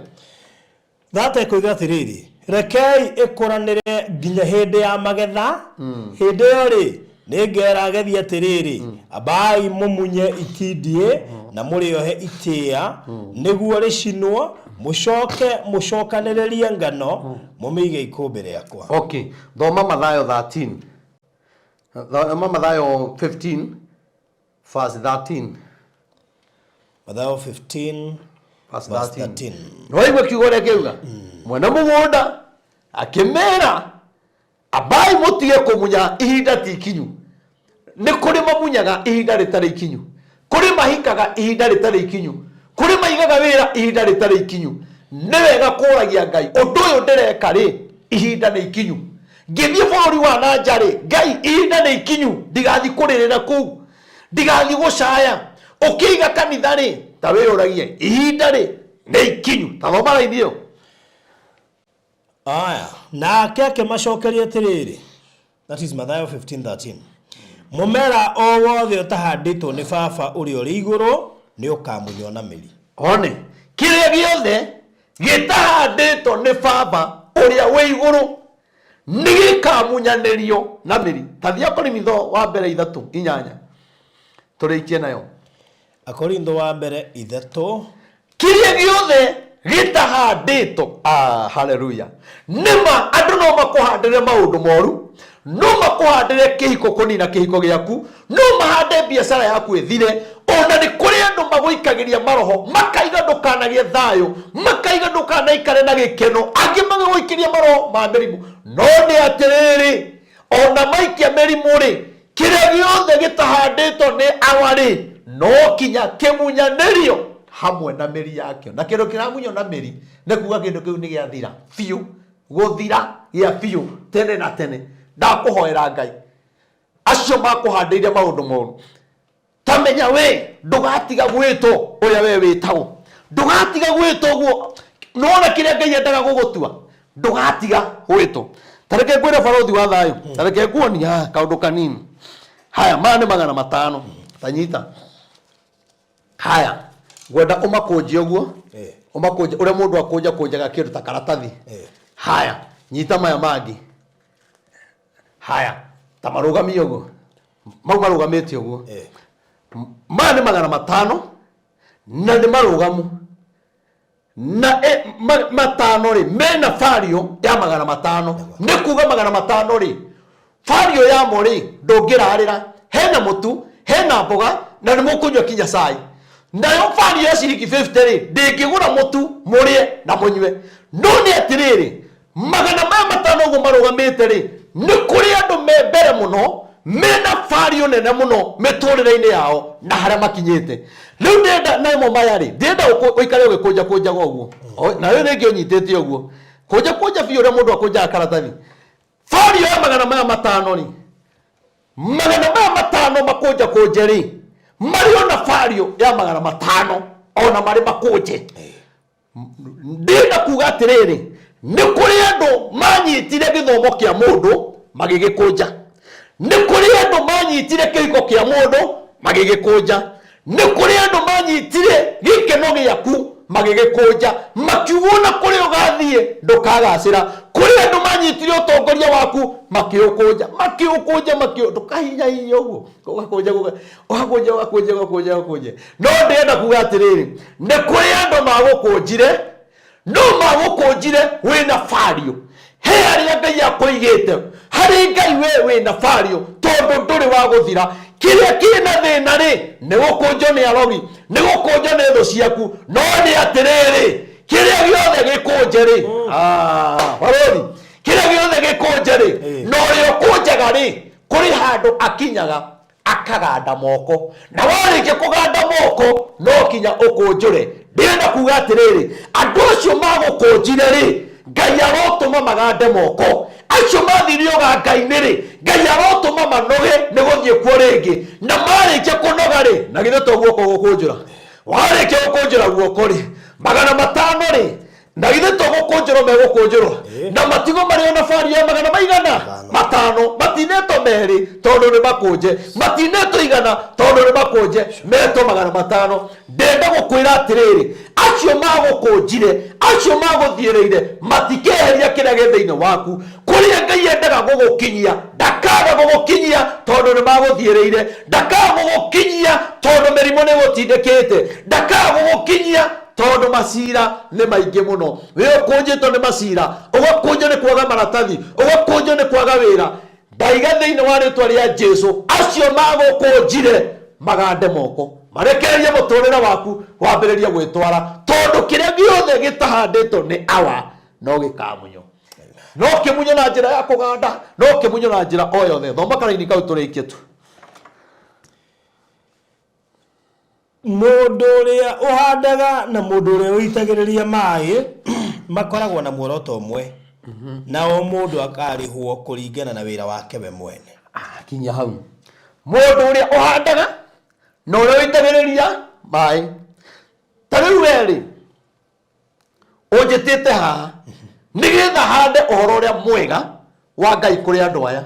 Thata ĩkoiga atĩrĩrĩ, Rekei ĩkũranĩre nginya hĩndĩ ya magetha, hĩndĩ ĩyo-rĩ, nĩngeera agethi atĩrĩrĩ, Ambai mũmunye itindiĩ na mũrĩohe itĩĩa nĩguo rĩcinwo, mũcoke mũcokanĩrĩrie ngano mũmĩige ikũmbĩ rĩakwa. Okay, thoma Mathayo 13. Thoma Mathayo 15 verse 13. Mathayo 15 Verse verse 13. 13. Nĩwaigua kiugo ũrĩa kĩuga mwene mũgũnda akĩmera ambai mũtige kũmunya ihinda ti ikinyu nĩ kũrĩ mamunyaga ihinda rĩtarĩ ikinyu kũrĩ mahikaga ihinda rĩtarĩ ikinyu kũrĩ maigaga wĩra ihinda rĩtarĩ ikinyu nĩ wega kũragia ngai ũndũ ũyũ ndĩreka rĩ ihinda nĩ ikinyu ngĩthiĩ bũrũri wa na nja rĩ ngai ihinda nĩ ikinyu ndigathiĩ kũrĩrĩra kũu ndigathiĩ gũcaya ũkĩiga kanitha rĩ ta wĩyũragie ihinda rĩ nĩ ikinyu ta thoma raini ĩyo Aya, nake akĩmacokeria atĩrĩrĩ, that is Mathayo 15:13. Mũmera o wothe ũtahandĩtwo nĩ Baba ũrĩa ũrĩ igũrũ nĩ ũkamunywo na mĩri. One, kĩrĩa gĩothe gĩtahandĩtwo nĩ Baba ũrĩa wĩ igũrũ nĩ gĩkamunyanĩrio na mĩri. Ta thiĩ Akorinitho wa mbere ithatũ inyanya tũrĩkie nayo. Akorintho wa mbere ithatũ. Kĩrĩa gĩothe gĩtahandĩtwo, ah, haleluya. Nĩma andũ no makũhandĩre maũndũ moru, no makũhandĩre kĩhiko kũnina kĩhiko gĩaku, no mahande biacara yaku ĩthire, ona nĩ kũrĩ andũ magũikagĩria maroho makaiga ndũkanagĩe thayũ, makaiga ndũkanaikare na gĩkeno, angĩ magagũikĩria maroho ma mĩrimũ. No nĩ atĩrĩrĩ, ona maikia mĩrimũ rĩ, kĩrĩa gĩothe gĩtahandĩtwo nĩ awa rĩ, No kinya kĩmunyanĩrio hamwe na mĩri yakĩo. Na kĩndũ kĩramunywo na mĩri nĩ kuga kĩndũ kĩu nĩ gĩathira biũ, gũthira gĩa biũ tene na tene. Ndakũhoera Ngai, acio makũhandĩire maũndũ moru, ta menya we ndũgatiga gwĩtwo ũrĩa we wĩtagwo, ndũgatiga gwĩtwo ũguo. Nĩwona kĩrĩa Ngai endaga gũgũtua, ndũgatiga gwĩtwo. Ta reke ngwĩre barothi wa thayũ, ta reke nguonie haha kaũndũ kanini. Haya, maya nĩ 500, ta nyita haya, ngwenda ũmakũnje ũguo, ũmakũnje ũrĩa mũndũ akũnja kũnjaga kĩndũ ta karatathi. Haya, nyita maya mangĩ haya, ta marũgamie ũguo, mau marũgamĩte ũguo. Maya nĩ 500 na nĩ marũgamu na 500 rĩ, mena bario ya 500. Nĩ kuga 500 rĩ, bario yamo rĩ, ndũngĩrarĩra. Hena mũtu, hena mboga, na nĩ mũkũnyua kinya cai. Nayo bario ya ciringi 50 rĩ, ndĩngĩgũra mũtu mũrĩe na mũnyue. No nĩ atĩrĩrĩ, 500 ũguo marũgamĩte rĩ, nĩ kũrĩ andũ me mbere mũno, mena bario nene mũno mĩtũrĩre-inĩ yao na harĩa makinyĩte rĩu. Ndĩrenda namo maya rĩ, ndĩrenda ũikare ũgĩkũnja kũnjaga ũguo. Nayo rĩngĩ ũnyitĩte ũguo, kũnja kũnja biũ ũrĩa mũndũ akũnjaga karatathi. Bario ya 500 rĩ, 500 makũnja kũnje rĩ, marĩ ona bario ya 500 ona marĩ makũnje. Ndĩrenda kuga atĩrĩrĩ, nĩ kũrĩ andũ manyitire gĩthomo kĩa mũndũ magĩgĩkũnja, nĩ kũrĩ andũ manyitire kĩhiko kĩa mũndũ magĩgĩkũnja, nĩ kũrĩ andũ manyitire gĩkeno gĩaku magĩgĩkũnja, makiuga ona kũrĩa ũgathiĩ ndũkagacĩra. Kũrĩ andũ manyitire ũtongoria waku makĩũkũnja, makĩũkũnja, makĩũ ndũkahinyahinya ũguo, ũgakũnja, ũgakũnja, ũgakũnja, ũgakũnja, ũgakũnja. No ndĩrenda kuga atĩrĩrĩ, nĩ kũrĩ andũ magũkũnjire, no magũkũnjire wĩna bario he harĩa Ngai akũigĩte. Harĩ Ngai we wĩna bario, tondũ ndũrĩ wa gũthira. Kĩrĩa kĩna thĩna rĩ, nĩ gũkũnjwo nĩ arogi, nĩ gũkũnjwo nĩ thũ ciaku. No nĩ atĩrĩrĩ, kĩrĩa gĩothe gĩkũnje rĩ, barothi, kĩrĩa gĩothe gĩkũnje rĩ, na ũrĩa ũkũnjaga rĩ, kũrĩ handũ akinyaga akaganda moko, na warĩkia kũganda moko no kinya ũkũnjũre. Ndĩrenda kuga atĩrĩrĩ, andũ acio magũkũnjire rĩ, Ngai arotũma magande moko. Acio mathire ũganga-inĩ rĩ, Ngai arotũma manoge nĩ gũthiĩ kuo rĩngĩ. Na marĩkia kũnoga rĩ, na githĩ to guoko gũkũnjũra? Warĩkia gũkũnjũra guoko rĩ, 500 rĩ, na githĩ to gũkũnjũrwo megũkũnjũrwo? Na matigwo marĩ ona bari ya magana maigana 5, matinetwo 2 tondũ nĩ makũnje, matinetwo 100 tondũ nĩ makũnje, metwo 500. Ndenda gũkwĩra atĩrĩrĩ, acio magũkũnjire, acio magũthiĩrĩire, matikeheria kĩrĩa gĩ thĩinĩ waku. Kũrĩa Ngai endaga gũgũkinyia ndakaga gũgũkinyia tondũ nĩ magũthiĩrĩire, ndakaga gũgũkinyia tondũ mĩrimũ nĩ gũtindĩkĩte, ndakaga gũgũkinyia tondũ macira nĩ maingĩ mũno. Wĩ ũkũnjĩtwo nĩ macira, ũgakũnjwo nĩ kwaga maratathi, ũgakũnjwo nĩ kwaga wĩra. Ndaiga thĩinĩ wa rĩtwa rĩa Jesu, acio magũkũnjire magande moko, marekererie mũtũrĩre waku wambĩrĩrie gwĩtwara, tondũ kĩrĩa gĩothe gĩtahandĩtwo nĩ awa no gĩkamunywo. No kĩmunyo na njĩra ya kũganda, no kĩmunyo na njĩra o yothe. Thoma karaini kau tũrĩkie tu. Mũndũ ũrĩa ũhandaga na mũndũ ũrĩa ũitagĩrĩria maĩ makoragwo na muoroto ũmwe, na o mũndũ akarĩhwo kũringana na wĩra wake we mwene. Kinya hau. Mũndũ ũrĩa ũhandaga na ũrĩa ũitagĩrĩria maĩ, ta rĩu we rĩ, ũnjĩtĩte haha nĩgetha hande ũhoro ũrĩa mwega wa Ngai kũrĩ andũ aya.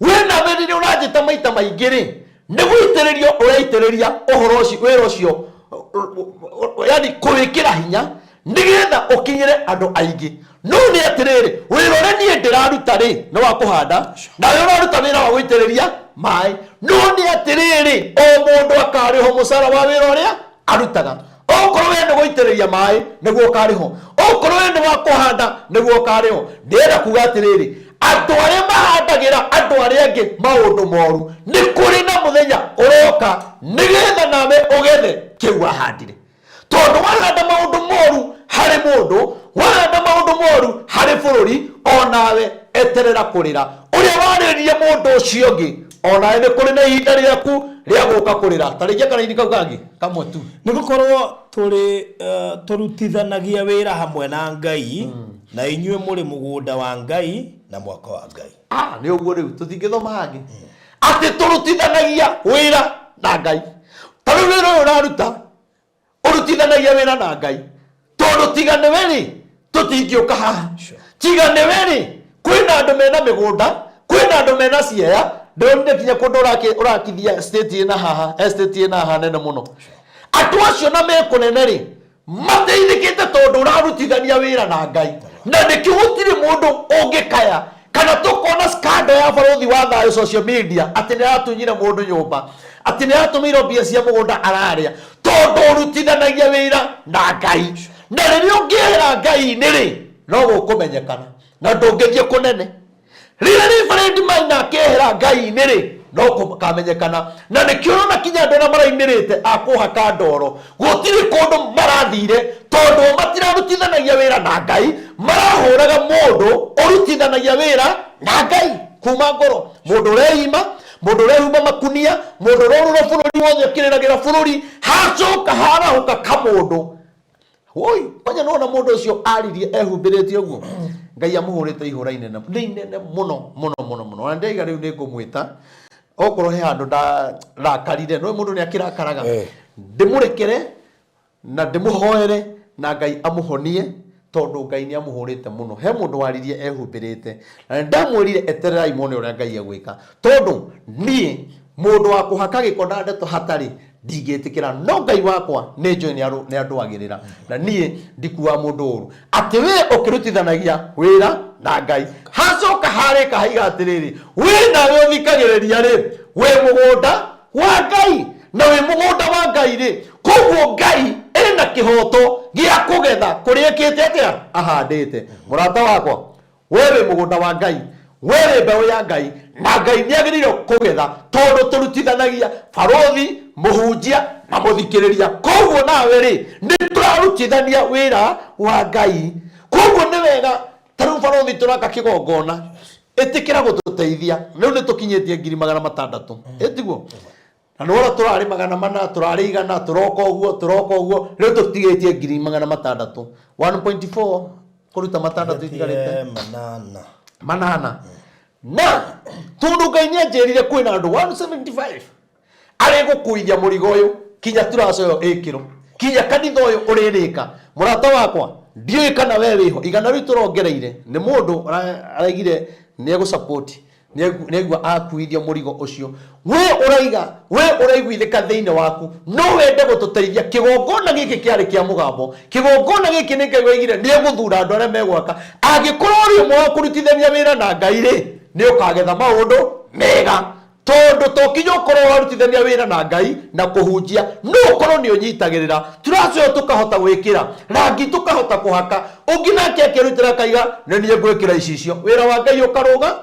We nawe rĩrĩa ũranjĩta maita maingĩ rĩ, nĩ gũitĩrĩria ũraitĩrĩria ũhoro ũcio, wĩra ũcio, yani kũwĩkĩra hinya nĩgetha ũkinyĩre andũ aingĩ. No nĩ atĩrĩrĩ, wĩra ũrĩa niĩ ndĩraruta rĩ nĩ wa kũhanda, nawe ũraruta wĩra wa gũitĩrĩria maĩ. No nĩ atĩrĩrĩ, o mũndũ akarĩhwo mũcara wa wĩra ũrĩa arutaga. Okorwo we nĩ gũitĩrĩria maĩ nĩguo ũkarĩhwo, okorwo we nĩ wa kũhanda nĩguo ũkarĩhwo. Ndĩrenda kuga atĩrĩrĩ, andũ arĩa mahandagĩra andũ arĩa angĩ maũndũ moru, nĩ kũrĩ na mũthenya ũroka nĩgetha nawe ũgethe kĩu wahandire. Tondũ wahanda maũndũ moru harĩ mũndũ, wahanda maũndũ moru harĩ bũrũri, onawe eterera kũrĩra. Ũrĩa warĩrĩria mũndũ ũcio ũngĩ, onawe nĩ kũrĩ na ihinda rĩaku. Rĩa gũka kũrĩra tarĩkia karaini kau kangĩ kamwe tu. Nĩ gũkorwo tũrĩ tũrutithanagia wĩra hamwe na Ngai, na inyuĩ mũrĩ mũgũnda wa Ngai na mwako wa Ngai. Ah, nĩ ũguo rĩu tũtingĩthoma hangĩ atĩ tũrutithanagia wĩra na Ngai. Ta rĩu wĩra ũyũ ũraruta, ũrutithanagia wĩra na Ngai, tondũ tiga nĩwe rĩ, tũtingĩũka haha. Tiga nĩwe rĩ, kwĩna andũ mena mĩgũnda, kwĩna andũ mena ciea. Ndĩronire kinya kũndũ ũrakithia state ĩna haha, estate ĩna haha nene mũno. Andũ acio na me kũnene rĩ, mateithĩkĩte tondũ ũrarutithania wĩra na Ngai. Na nĩkĩo gũtirĩ mũndũ ũngĩkaya kana tũkona scandal ya Barũthi wa Thayũ social media atĩ nĩ aratunyire mũndũ nyũmba, atĩ nĩ aratũmĩirwo mbia cia mũgũnda ararĩa, tondũ ũrutithanagia wĩra na Ngai. Na rĩrĩa ũngĩehera Ngai-inĩ rĩ, no gũkũmenyekana na ndũngĩthiĩ kũnene. Rĩrĩa Reverend Maina akehera Ngai-inĩ rĩ, no kũkamenyekana. Na nĩkĩo ũrona kinya andũ arĩa maraimĩrĩte a kũhaka ndoro, gũtirĩ kũndũ marathire, tondũ matirarutithanagia wĩra na Ngai, marahũraga mũndũ ũrutithanagia wĩra na Ngai kuma ngoro. Mũndũ ũreima, mũndũ ũrehumba makunia, mũndũ ũrorũra bũrũri wothe ũkĩrĩragĩra bũrũri, hacoka harahũka kamũndũ. Woi, kwanja nona mũndũ ũcio aririe ehumbĩrĩte ũguo. Ngai amũhũrĩte ihũra inene, nĩ inene mũno mũno mũno mũno. Na ndaiga rĩu nĩ ngũmwĩta, okorwo he handũ ndarakarire, no mũndũ nĩ akĩrakaraga. Ndĩmũrekere na ndĩmũhoere na Ngai amũhonie, tondũ Ngai nĩ amũhũrĩte mũno. He mũndũ waririe ehumbĩrĩte, na nĩ ndamwĩrire etererai muone ũrĩa Ngai egwĩka, tondũ niĩ mũndũ wa kũhaka gĩko na ndeto hatarĩ ndingĩtĩkĩra, no Ngai wakwa nĩ njũĩ nĩ andũagĩrĩra, na niĩ ndikuaga mũndũ ũru. Atĩ we ũkĩrutithanagia wĩra na Ngai, hacoka harĩka haiga atĩrĩrĩ, we nawe ũthikagĩrĩria rĩ, wĩ mũgũnda wa Ngai, na wĩ mũgũnda wa Ngai rĩ, koguo Ngai ena kĩhoto gĩa kũgetha kũrĩa ĩkĩte atĩa ahandĩte. Mũrata wakwa, we wĩ mũgũnda wa Ngai, we wĩ mbeũ ya Ngai, na Ngai nĩ agĩrĩire kũgetha, tondũ tũrutithanagia barũthi, mũhunjia na mũthikĩrĩria. Koguo nawe rĩ, nĩ tũrarutithania wĩra wa Ngai. Koguo nĩ wega ta rĩu barũthi tũraka kĩgongona, ĩtĩkĩra gũtũteithia. Rĩu nĩ tũkinyĩtie ngiri magana matandatũ, ĩtiguo? Na nĩ wona tũrarĩ magana mana, tũrarĩ igana, tũroka ũguo, tũroka ũguo, rĩu tũtigĩtie ngiri magana matandatũ. 1.4 kũruta matandatũ itigarĩte. Manana. Manana. Na tondũ Ngai nĩ anjĩrire kwĩna andũ 175 arĩ gũkuithia mũrigo ũyũ kinya turaco ĩyo ĩkĩrwo, kinya kanitha ũyũ ũrĩrĩka. Mũrata wakwa, ndiũĩ kana we wĩho, igana rĩu tũrongereire nĩ mũndũ araigire nĩ egũsupport, nĩaigua akuithia mũrigo ũcio. We ũraiga, we ũraiguithĩka thĩinĩ waku, no wende gũtũteithia. Kĩgongona gĩkĩ kĩarĩ kĩa mũgambo, kĩgongona gĩkĩ nĩ Ngai waigire nĩ egũthura andũ arĩa megwaka. Angĩkorwo ũrĩ ũmwe wa kũrutithania wĩra na Ngai rĩ, nĩ ũkagetha maũndũ mega, tondũ to kinya ũkorwo ũrarutithania wĩra na Ngai na kũhunjia, no ũkorwo nĩ ũnyitagĩrĩra turaco ĩyo, tũkahota gwĩkĩra rangi, tũkahota kũhaka, ũngĩ nake akĩrutĩra akaiga nĩ niĩ ngwĩkĩra icicio. Wĩra wa Ngai ũkarũga.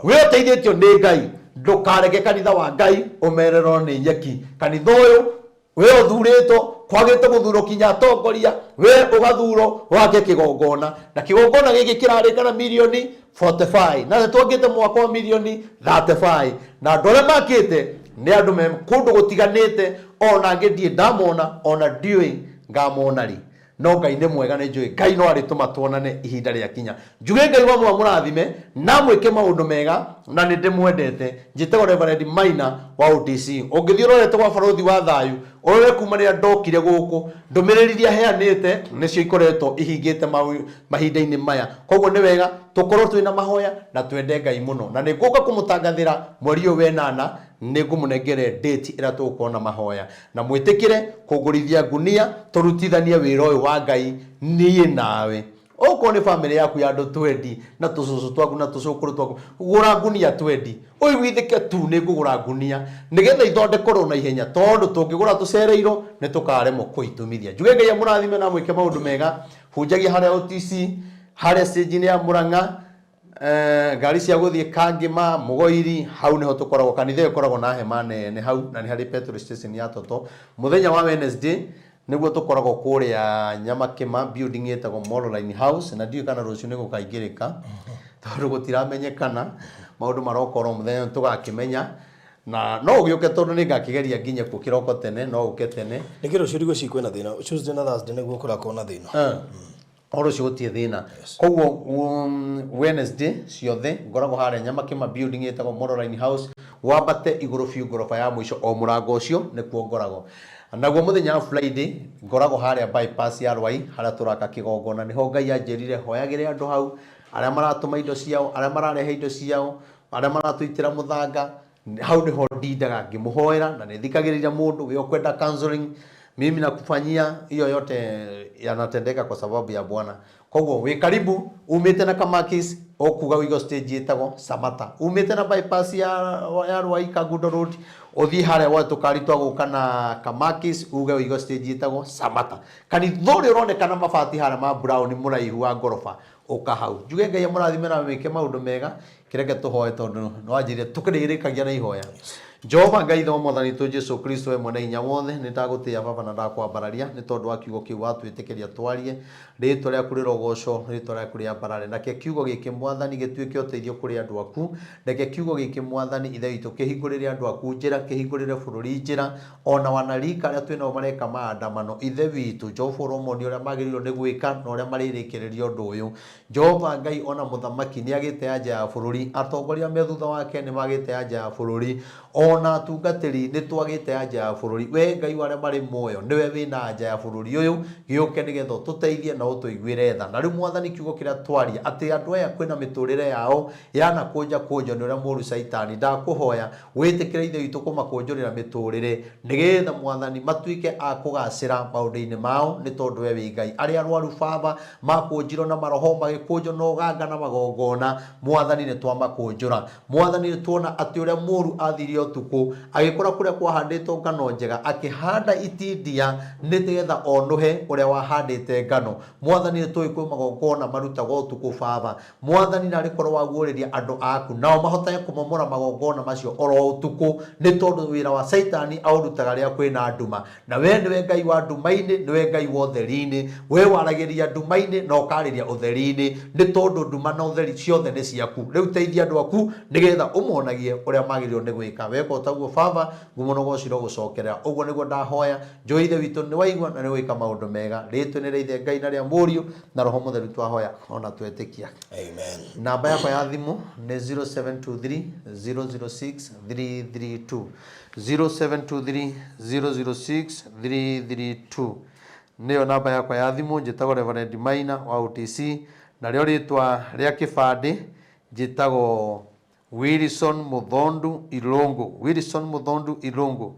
We ũteithĩtio nĩ Ngai, ndũkareke kanitha wa Ngai ũmererwo nĩ nyeki. Kanitha ũyũ we ũthurĩtwo, kwagĩte gũthurwo kinya atongoria, we ũgathurwo wake kĩgongona, na kĩgongona gĩkĩ kĩrarĩka na mirioni 45, na twangĩte mwaka wa mirioni 35, na andũ arĩa makĩte nĩ andũ me kũndũ gũtiganĩte, ona angĩ ndirĩ ndamona, ona ndiũĩ ngamona rĩ. No Ngai nĩ mwega, nĩ njũĩ Ngai no arĩtũma tuonane ihinda rĩa kinya. Njuge Ngai wa mũrathime na mwĩke maũndũ mega, na nĩ ndĩmwendete. Njĩtagwo Reverend Maina wa OTC. Ũngĩthiĩ ũrorete gwa Barũthi wa Thayũ, ũrore kuma rĩrĩa ndokire gũkũ, ndũmĩrĩri iria heanĩte nĩcio ikoretwo ihingĩte mahinda-inĩ maya. Koguo nĩ wega tũkorwo twĩna mahoya na twende Ngai mũno. Na nĩ ngũka kũmũtangathĩra mweri ũyũ wenana, nĩ ngũmũnengere date ĩrĩa tũgũkorwo na mahoya. Na mwĩtĩkĩre kũngũrithia ngunia tũrutithanie wĩra ũyũ wa Ngai niĩ nawe. Okorwo nĩ famĩlĩ yaku ya andũ twendi na tũcũcũ twaku na tũcũkũrũ twaku, gũra ngunia twendi, ũiguithĩke tu nĩ ngũgũra ngunia nĩgetha ithondekorwo na ihenya, tondũ tũngĩgũra tũcereirwo nĩ tũkaremwo kũitumithia. Njuge Ngai amũrathime na amwĩke maũndũ mega. Hunjagia harĩa OTC, harĩa stage-inĩ ya Mũrang'a, ngari cia gũthiĩ Kangĩma, Mũgoiri, hau nĩho tũkoragwo. Kanitha ĩyo ĩkoragwo na hema nene hau, na nĩ harĩ petrol station ya Toto. Mũthenya wa Wednesday nĩguo tũkoragwo kũrĩa Nyamakĩma, building ĩtagwo Mololine House, na ndiũĩ kana rũciũ nĩ gũkaingĩrĩka, tondũ gũtiramenyekana, maũndũ maroka oro mũthenya, nĩ tũgakĩmenya. Na no ũgĩũke tondũ nĩ ngakĩgeria nginye kuo kĩroko tene, no ũke tene. Nĩkĩ rũciũ ndigwĩciria kwĩna thĩna? Tuesday na Thursday nĩguo kũrakorwo na thĩna. O rũciũ gũtirĩ thĩna. Koguo Wednesday ciothe ngoragwo harĩa Nyamakĩma building ĩtagwo Moroline House, wambate igũrũ biũ ngoroba ya mũico o mũrango ũcio nĩkuo ngoragwo. Naguo mũthenya wa Friday ngoragwo harĩa bypass ya Rwai harĩa tũraka kĩgongona. Nĩho Ngai anjĩrire hoyagĩre andũ hau, arĩa maratũma indo ciao, arĩa mararehe indo ciao, arĩa maratũitĩra mũthanga, hau nĩho ndindaga ngĩmũhoera na nĩthikagĩrĩria mũndũ we ũkwenda counseling mimi nakufanyia hiyo yote yanatendeka kwa sababu ya Bwana. Koguo wĩ karibu umĩte na Kamakis ũkuga ũigo stage ĩtagwo Samata, umĩte na bypass ya Rwai Kangundo Road ũthiĩ harĩa woe tũkari twa gũka na Kamakis uge ũigo stage ĩtagwo Samata. Kanitha ũrĩa ũronekana mabati harĩa ma brown mũraihu wa ngoroba ũka hau. Njuge Ngai amũrathime na amwĩke maũndũ mega. Kĩreke tũhoe tondũ nĩwanjĩrire tũkĩrĩrĩkagia na ihoya. Jehova Ngai Ithe wa Mwathani witũ Jesu Kristo, we mwene hinya wothe, nĩ ndagũtĩĩa Baba na ndakwambararia nĩ tondũ wa kiugo kĩu watwĩtĩkĩria twarie. Rĩtwa rĩaku rĩrogocwo, rĩtwa rĩaku rĩambarare. Nake kiugo gĩkĩ Mwathani gĩtuĩke ũteithio kũrĩ andũ aku. Reke kiugo gĩkĩ Mwathani Ithe witũ kĩhingũrĩre andũ aku njĩra, kĩhingũrĩre bũrũri njĩra, ona wanarika arĩa twĩ nao mareka maandamano. Ithe witũ, Jehova ũromonia ũrĩa magĩrĩirwo nĩ gwĩka na ũrĩa marĩrĩkĩrĩria ũndũ ũyũ. Jehova Ngai o na mũthamaki nĩ agĩte anja ya bũrũri, atongoria me thutha wake nĩ magĩte anja ya bũrũri, o na atungatĩri nĩ twagĩte anja ya bũrũri. Wee Ngai wa arĩa marĩ muoyo, nĩwe wĩ na anja ya bũrũri ũyũ, gĩũke nĩgetha ũtũteithie na ũtũiguĩre tha. Na rĩu Mwathani, kiugo kĩrĩa twaria, atĩ andũ aya kwĩna mĩtũrĩre yao yanakũnjakũnjwo nĩ ũrĩa mũũru Caitani, ndakũhoya wĩtĩkĩre Ithe witũ kũmakũnjũrĩra mĩtũrĩre, nĩgetha Mwathani matuĩke a kũgacĩra maũndũ-inĩ mao, nĩ tondũ we wĩ Ngai. Arĩa arwaru Baba, makũnjirwo na maroho, magĩkũnjwo na ũganga na magongona, Mwathani nĩ twamakũnjũra. Mwathani nĩ tuona atĩ ũrĩa mũũru athire ũtukũ, agĩkora kũrĩa kwahandĩtwo ngano njega, akĩhanda itindia nĩgetha onũhe ũrĩa wahandĩte ngano. Mwathani nĩ tũĩ kwĩ magongona marutagwo ũtukũ Baba. Mwathani narĩ korwo waguũrĩria andũ aku, nao mahotage kũmomora magongona macio oro ũtukũ, nĩ tondũ wĩra wa Caitani aũrutaga rĩrĩa kwĩna nduma. Na wee nĩwe Ngai wa nduma-inĩ, nĩwe Ngai wa ũtheri-inĩ. Wee waragĩria nduma-inĩ na ũkarĩria ũtheri-inĩ, nĩ tondũ nduma na ũtheri ciothe nĩ ciaku. Rĩu teithia andũ aku nĩgetha ũmonagie ũrĩa magĩrĩirwo nĩ gwĩka. Weka o taguo Baba, ngumo na ũgooci irogũcokerera. Ũguo nĩguo ndahoya, njũĩ Ithe witũ nĩ waigua na nĩ ũgwĩka maũndũ mega. Rĩĩtwa-inĩ rĩa Ithe Ngai na rĩa Mũriũ na Roho Mũtheru twahoya o na twetĩkia. Amen. Namba yakwa ya thimũ nĩ 0723 006 332. 0723 006 332 nĩyo namba yakwa ya thimũ. Njĩtagwo Reverend Maina wa OTC, narĩo rĩtwa rĩa kĩbandĩ njĩtagwo Wilson Muthondu Irũngũ, Wilson Muthondu Irũngũ.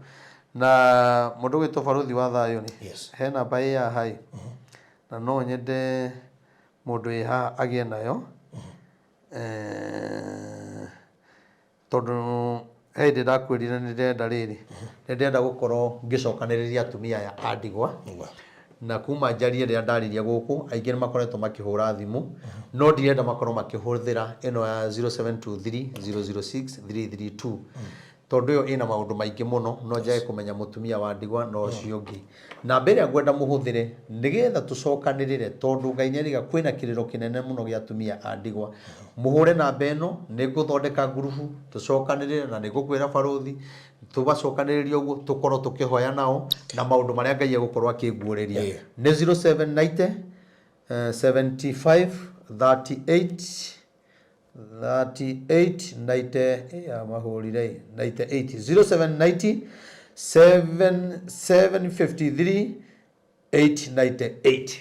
Na mũndũ ũgwĩtwo Barũthi wa Thayũ rĩ, Yes. he namba ĩ haha ĩ, na no nyende mũndũ wĩ haha agĩe nayo. Eh, tondũ he hĩndĩ ndakwĩrire nĩ ndĩrenda rĩrĩ, nĩ ndĩrenda gũkorwo ngĩcokanĩrĩria atumia aya a ndigwa. Nĩguo. Na kuma njarie rĩrĩa ndaririe gũkũ, aingĩ nĩ makoretwo makĩhũra thimũ, no ndirenda makorwo makĩhũthĩra ĩno ya 0723 006 332 tondũ ĩyo ĩna maũndũ maingĩ mũno, no njage kũmenya mũtumia wa ndigwa na ũcio ũngĩ. Namba ĩrĩa ngwenda mũhũthĩre nĩgetha tũcokanĩrĩre, tondũ Ngai nĩariga kwĩna kĩrĩro kĩnene mũno gĩa atumia a ndigwa, mũhũre namba ĩno, nĩngũthondeka ngurubu tũcokanĩrĩre, na nĩngũkwĩra barũthi tũbacokanĩrĩrie ũguo tũkorwo tũkĩhoya nao na maũndũ marĩa Ngai egũkorwo akĩnguũrĩria. Nĩ 0790 75 38 38 90 ya mahũrire 98 0790 7 753 898.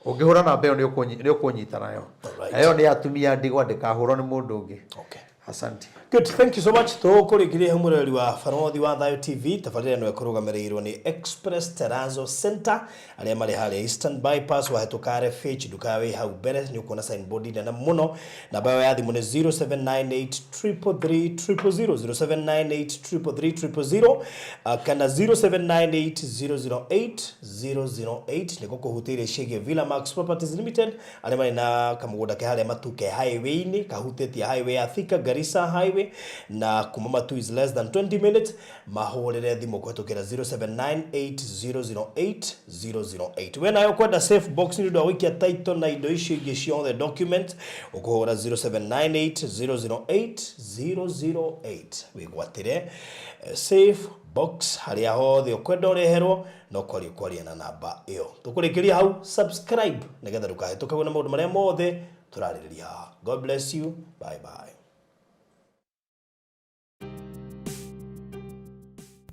Ũngĩhũra namba ĩyo nĩ ũkũnyita nayo. Alright. Na ĩyo nĩ ya atumia ndigwa, ndĩkahũrwo nĩ mũndũ ũngĩ. Okay. Asante. Good, thank you so much. Tũkũrĩkĩria hau mũroreri wa Barũthi wa Thayũ TV, tabarĩra ĩno ĩkũrũgamĩrĩirwo nĩ Express Terrazzo Center arĩa marĩ harĩa Eastern Bypass, wahĩtũka RFH nduka wĩ hau mbere nĩ ũkuona signboard nene mũno. Namba yao ya thimũ nĩ 0798 333 000, 0798 333 000, kana 0798 008 008. Nĩ gũkũhutĩire ciĩgiĩ Villa Max Properties Limited arĩa marĩ na kamũgũnda ke harĩa Matuke highway-inĩ, kahutĩtie highway ya Thika Garissa. Garissa Highway na kuma Matuu is less than 20 minutes. Mahũrĩre thimũ kũhetũkĩra 0798008008. We nayo kwenda safe box nĩ ũndũ wa gũikia title na indo icio ingĩ ciothe document, ũkũhũra 0798008008 wĩgwatĩre safe box harĩa hothe ũkwenda ũreherwo, no kwaria kwaria na namba ĩyo. Tũkũrĩkĩria hau, subscribe nĩgetha ndũkahĩtũkagwo na maũndũ marĩa mothe tũrarĩrĩria haha. God bless you, bye bye.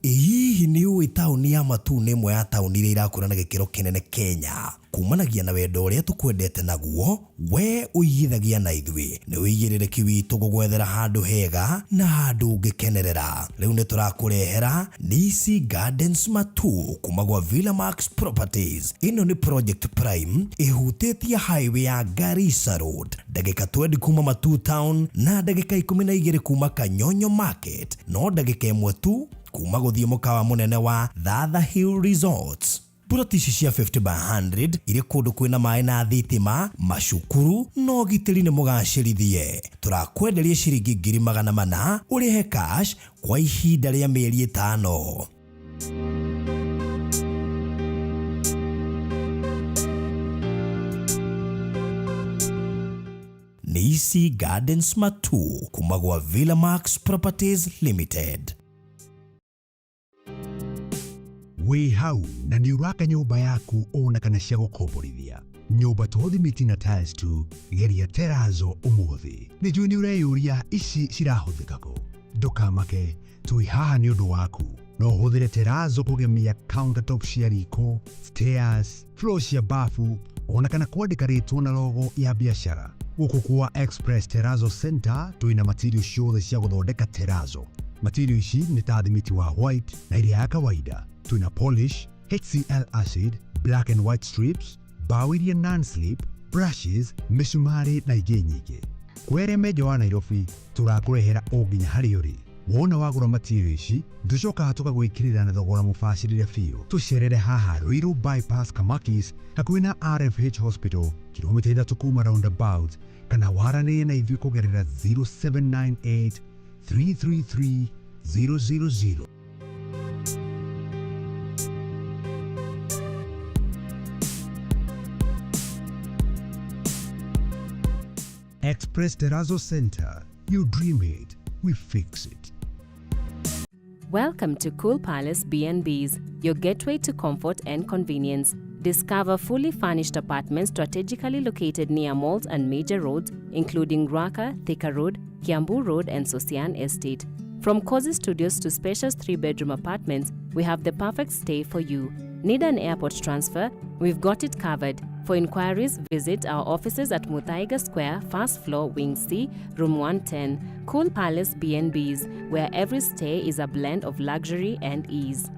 Hihi nĩ ũĩ taũni ya Matuu nĩ ĩmwe ya taũni iria irakũra na gĩkĩro kĩnene Kenya? Kumanagia na wendo ũrĩa tũkwendete naguo, we ũigithagia na ithuĩ. Nĩ ũigĩrĩrĩki witũ gũgwethera handũ hega na handũ ũngĩkenerera. Rĩu nĩ tũrakũrehera Nisi Gardens Matuu kuma gwa Villa Max Properties. Ĩno nĩ project prime ĩhutĩtie highway ya Garissa Road, ndagĩka 20 kuma Matuu town na ndagĩka 12 kuma Kanyonyo Market, no ndagĩka 1 tu kuma gũthiĩ mũkawa mũnene wa Thatha Hill Resorts. Puroti ici cia 50 by 100 irĩ kũndũ kwĩna maĩ na thitima, macukuru na ũgitĩri nĩ mũgacĩrithie. Tũrakwenderia ciringi 400,000 ũrĩhe cash kwa ihinda rĩa mĩeri 5. Nisi Gardens Matuu kuma gwa Villa Max Properties Limited. Wĩ hau na nĩ ũraka nyũmba yaku ona kana cia gũkomborithia, nyũmba to thimiti na tiles tu, geria terazo ũmũthĩ. Nĩ njũĩ nĩ ũreyũria ici cirahũthĩka kũ. Ndũkamake, twĩ haha nĩ ũndũ waku. No ũhũthĩre terazo kũgemia countertop cia riko, stairs, floor cia bafu ona kana kwandĩka rĩtwa na logo ya biacara. Gũkũ kwa Express Terrazzo Center twĩna material ciothe cia gũthondeka terazo. Material ici nĩ ta thimiti wa white na iria ya kawaida. Twĩna polish, HCl acid, black and white strips, mbaũ iria non-slip, brushes, mĩcumarĩ na ingĩ nyingĩ. Kwĩ arĩa me nja wa Nairobi tũrakũrehera o nginya harĩa ũrĩ. Wona wagũra material ici tũcokaga tũkagwĩkĩrĩra na thogora mũbacĩrĩre biũ. Tũcerere haha Ruiru Bypass Kamakis hakuhĩ na RFH Hospital, kilomita 3 kuma roundabout, kana waranĩrie na ithuĩ kũgerera 0798 333 000. Express Terrazzo Center. You dream it, we fix it. Welcome to Cool Palace B&Bs, your gateway to comfort and convenience. Discover fully furnished apartments strategically located near malls and major roads, including Ruaka, Thika Road, Kiambu Road, and Sosian Estate. From cozy studios to spacious 3-bedroom apartments, we have the perfect stay for you. Need an airport transfer? We've got it covered. For inquiries, visit our offices at Muthaiga Square, first floor, Wing C, Room 110. Cool Palace B&Bs, where every stay is a blend of luxury and ease.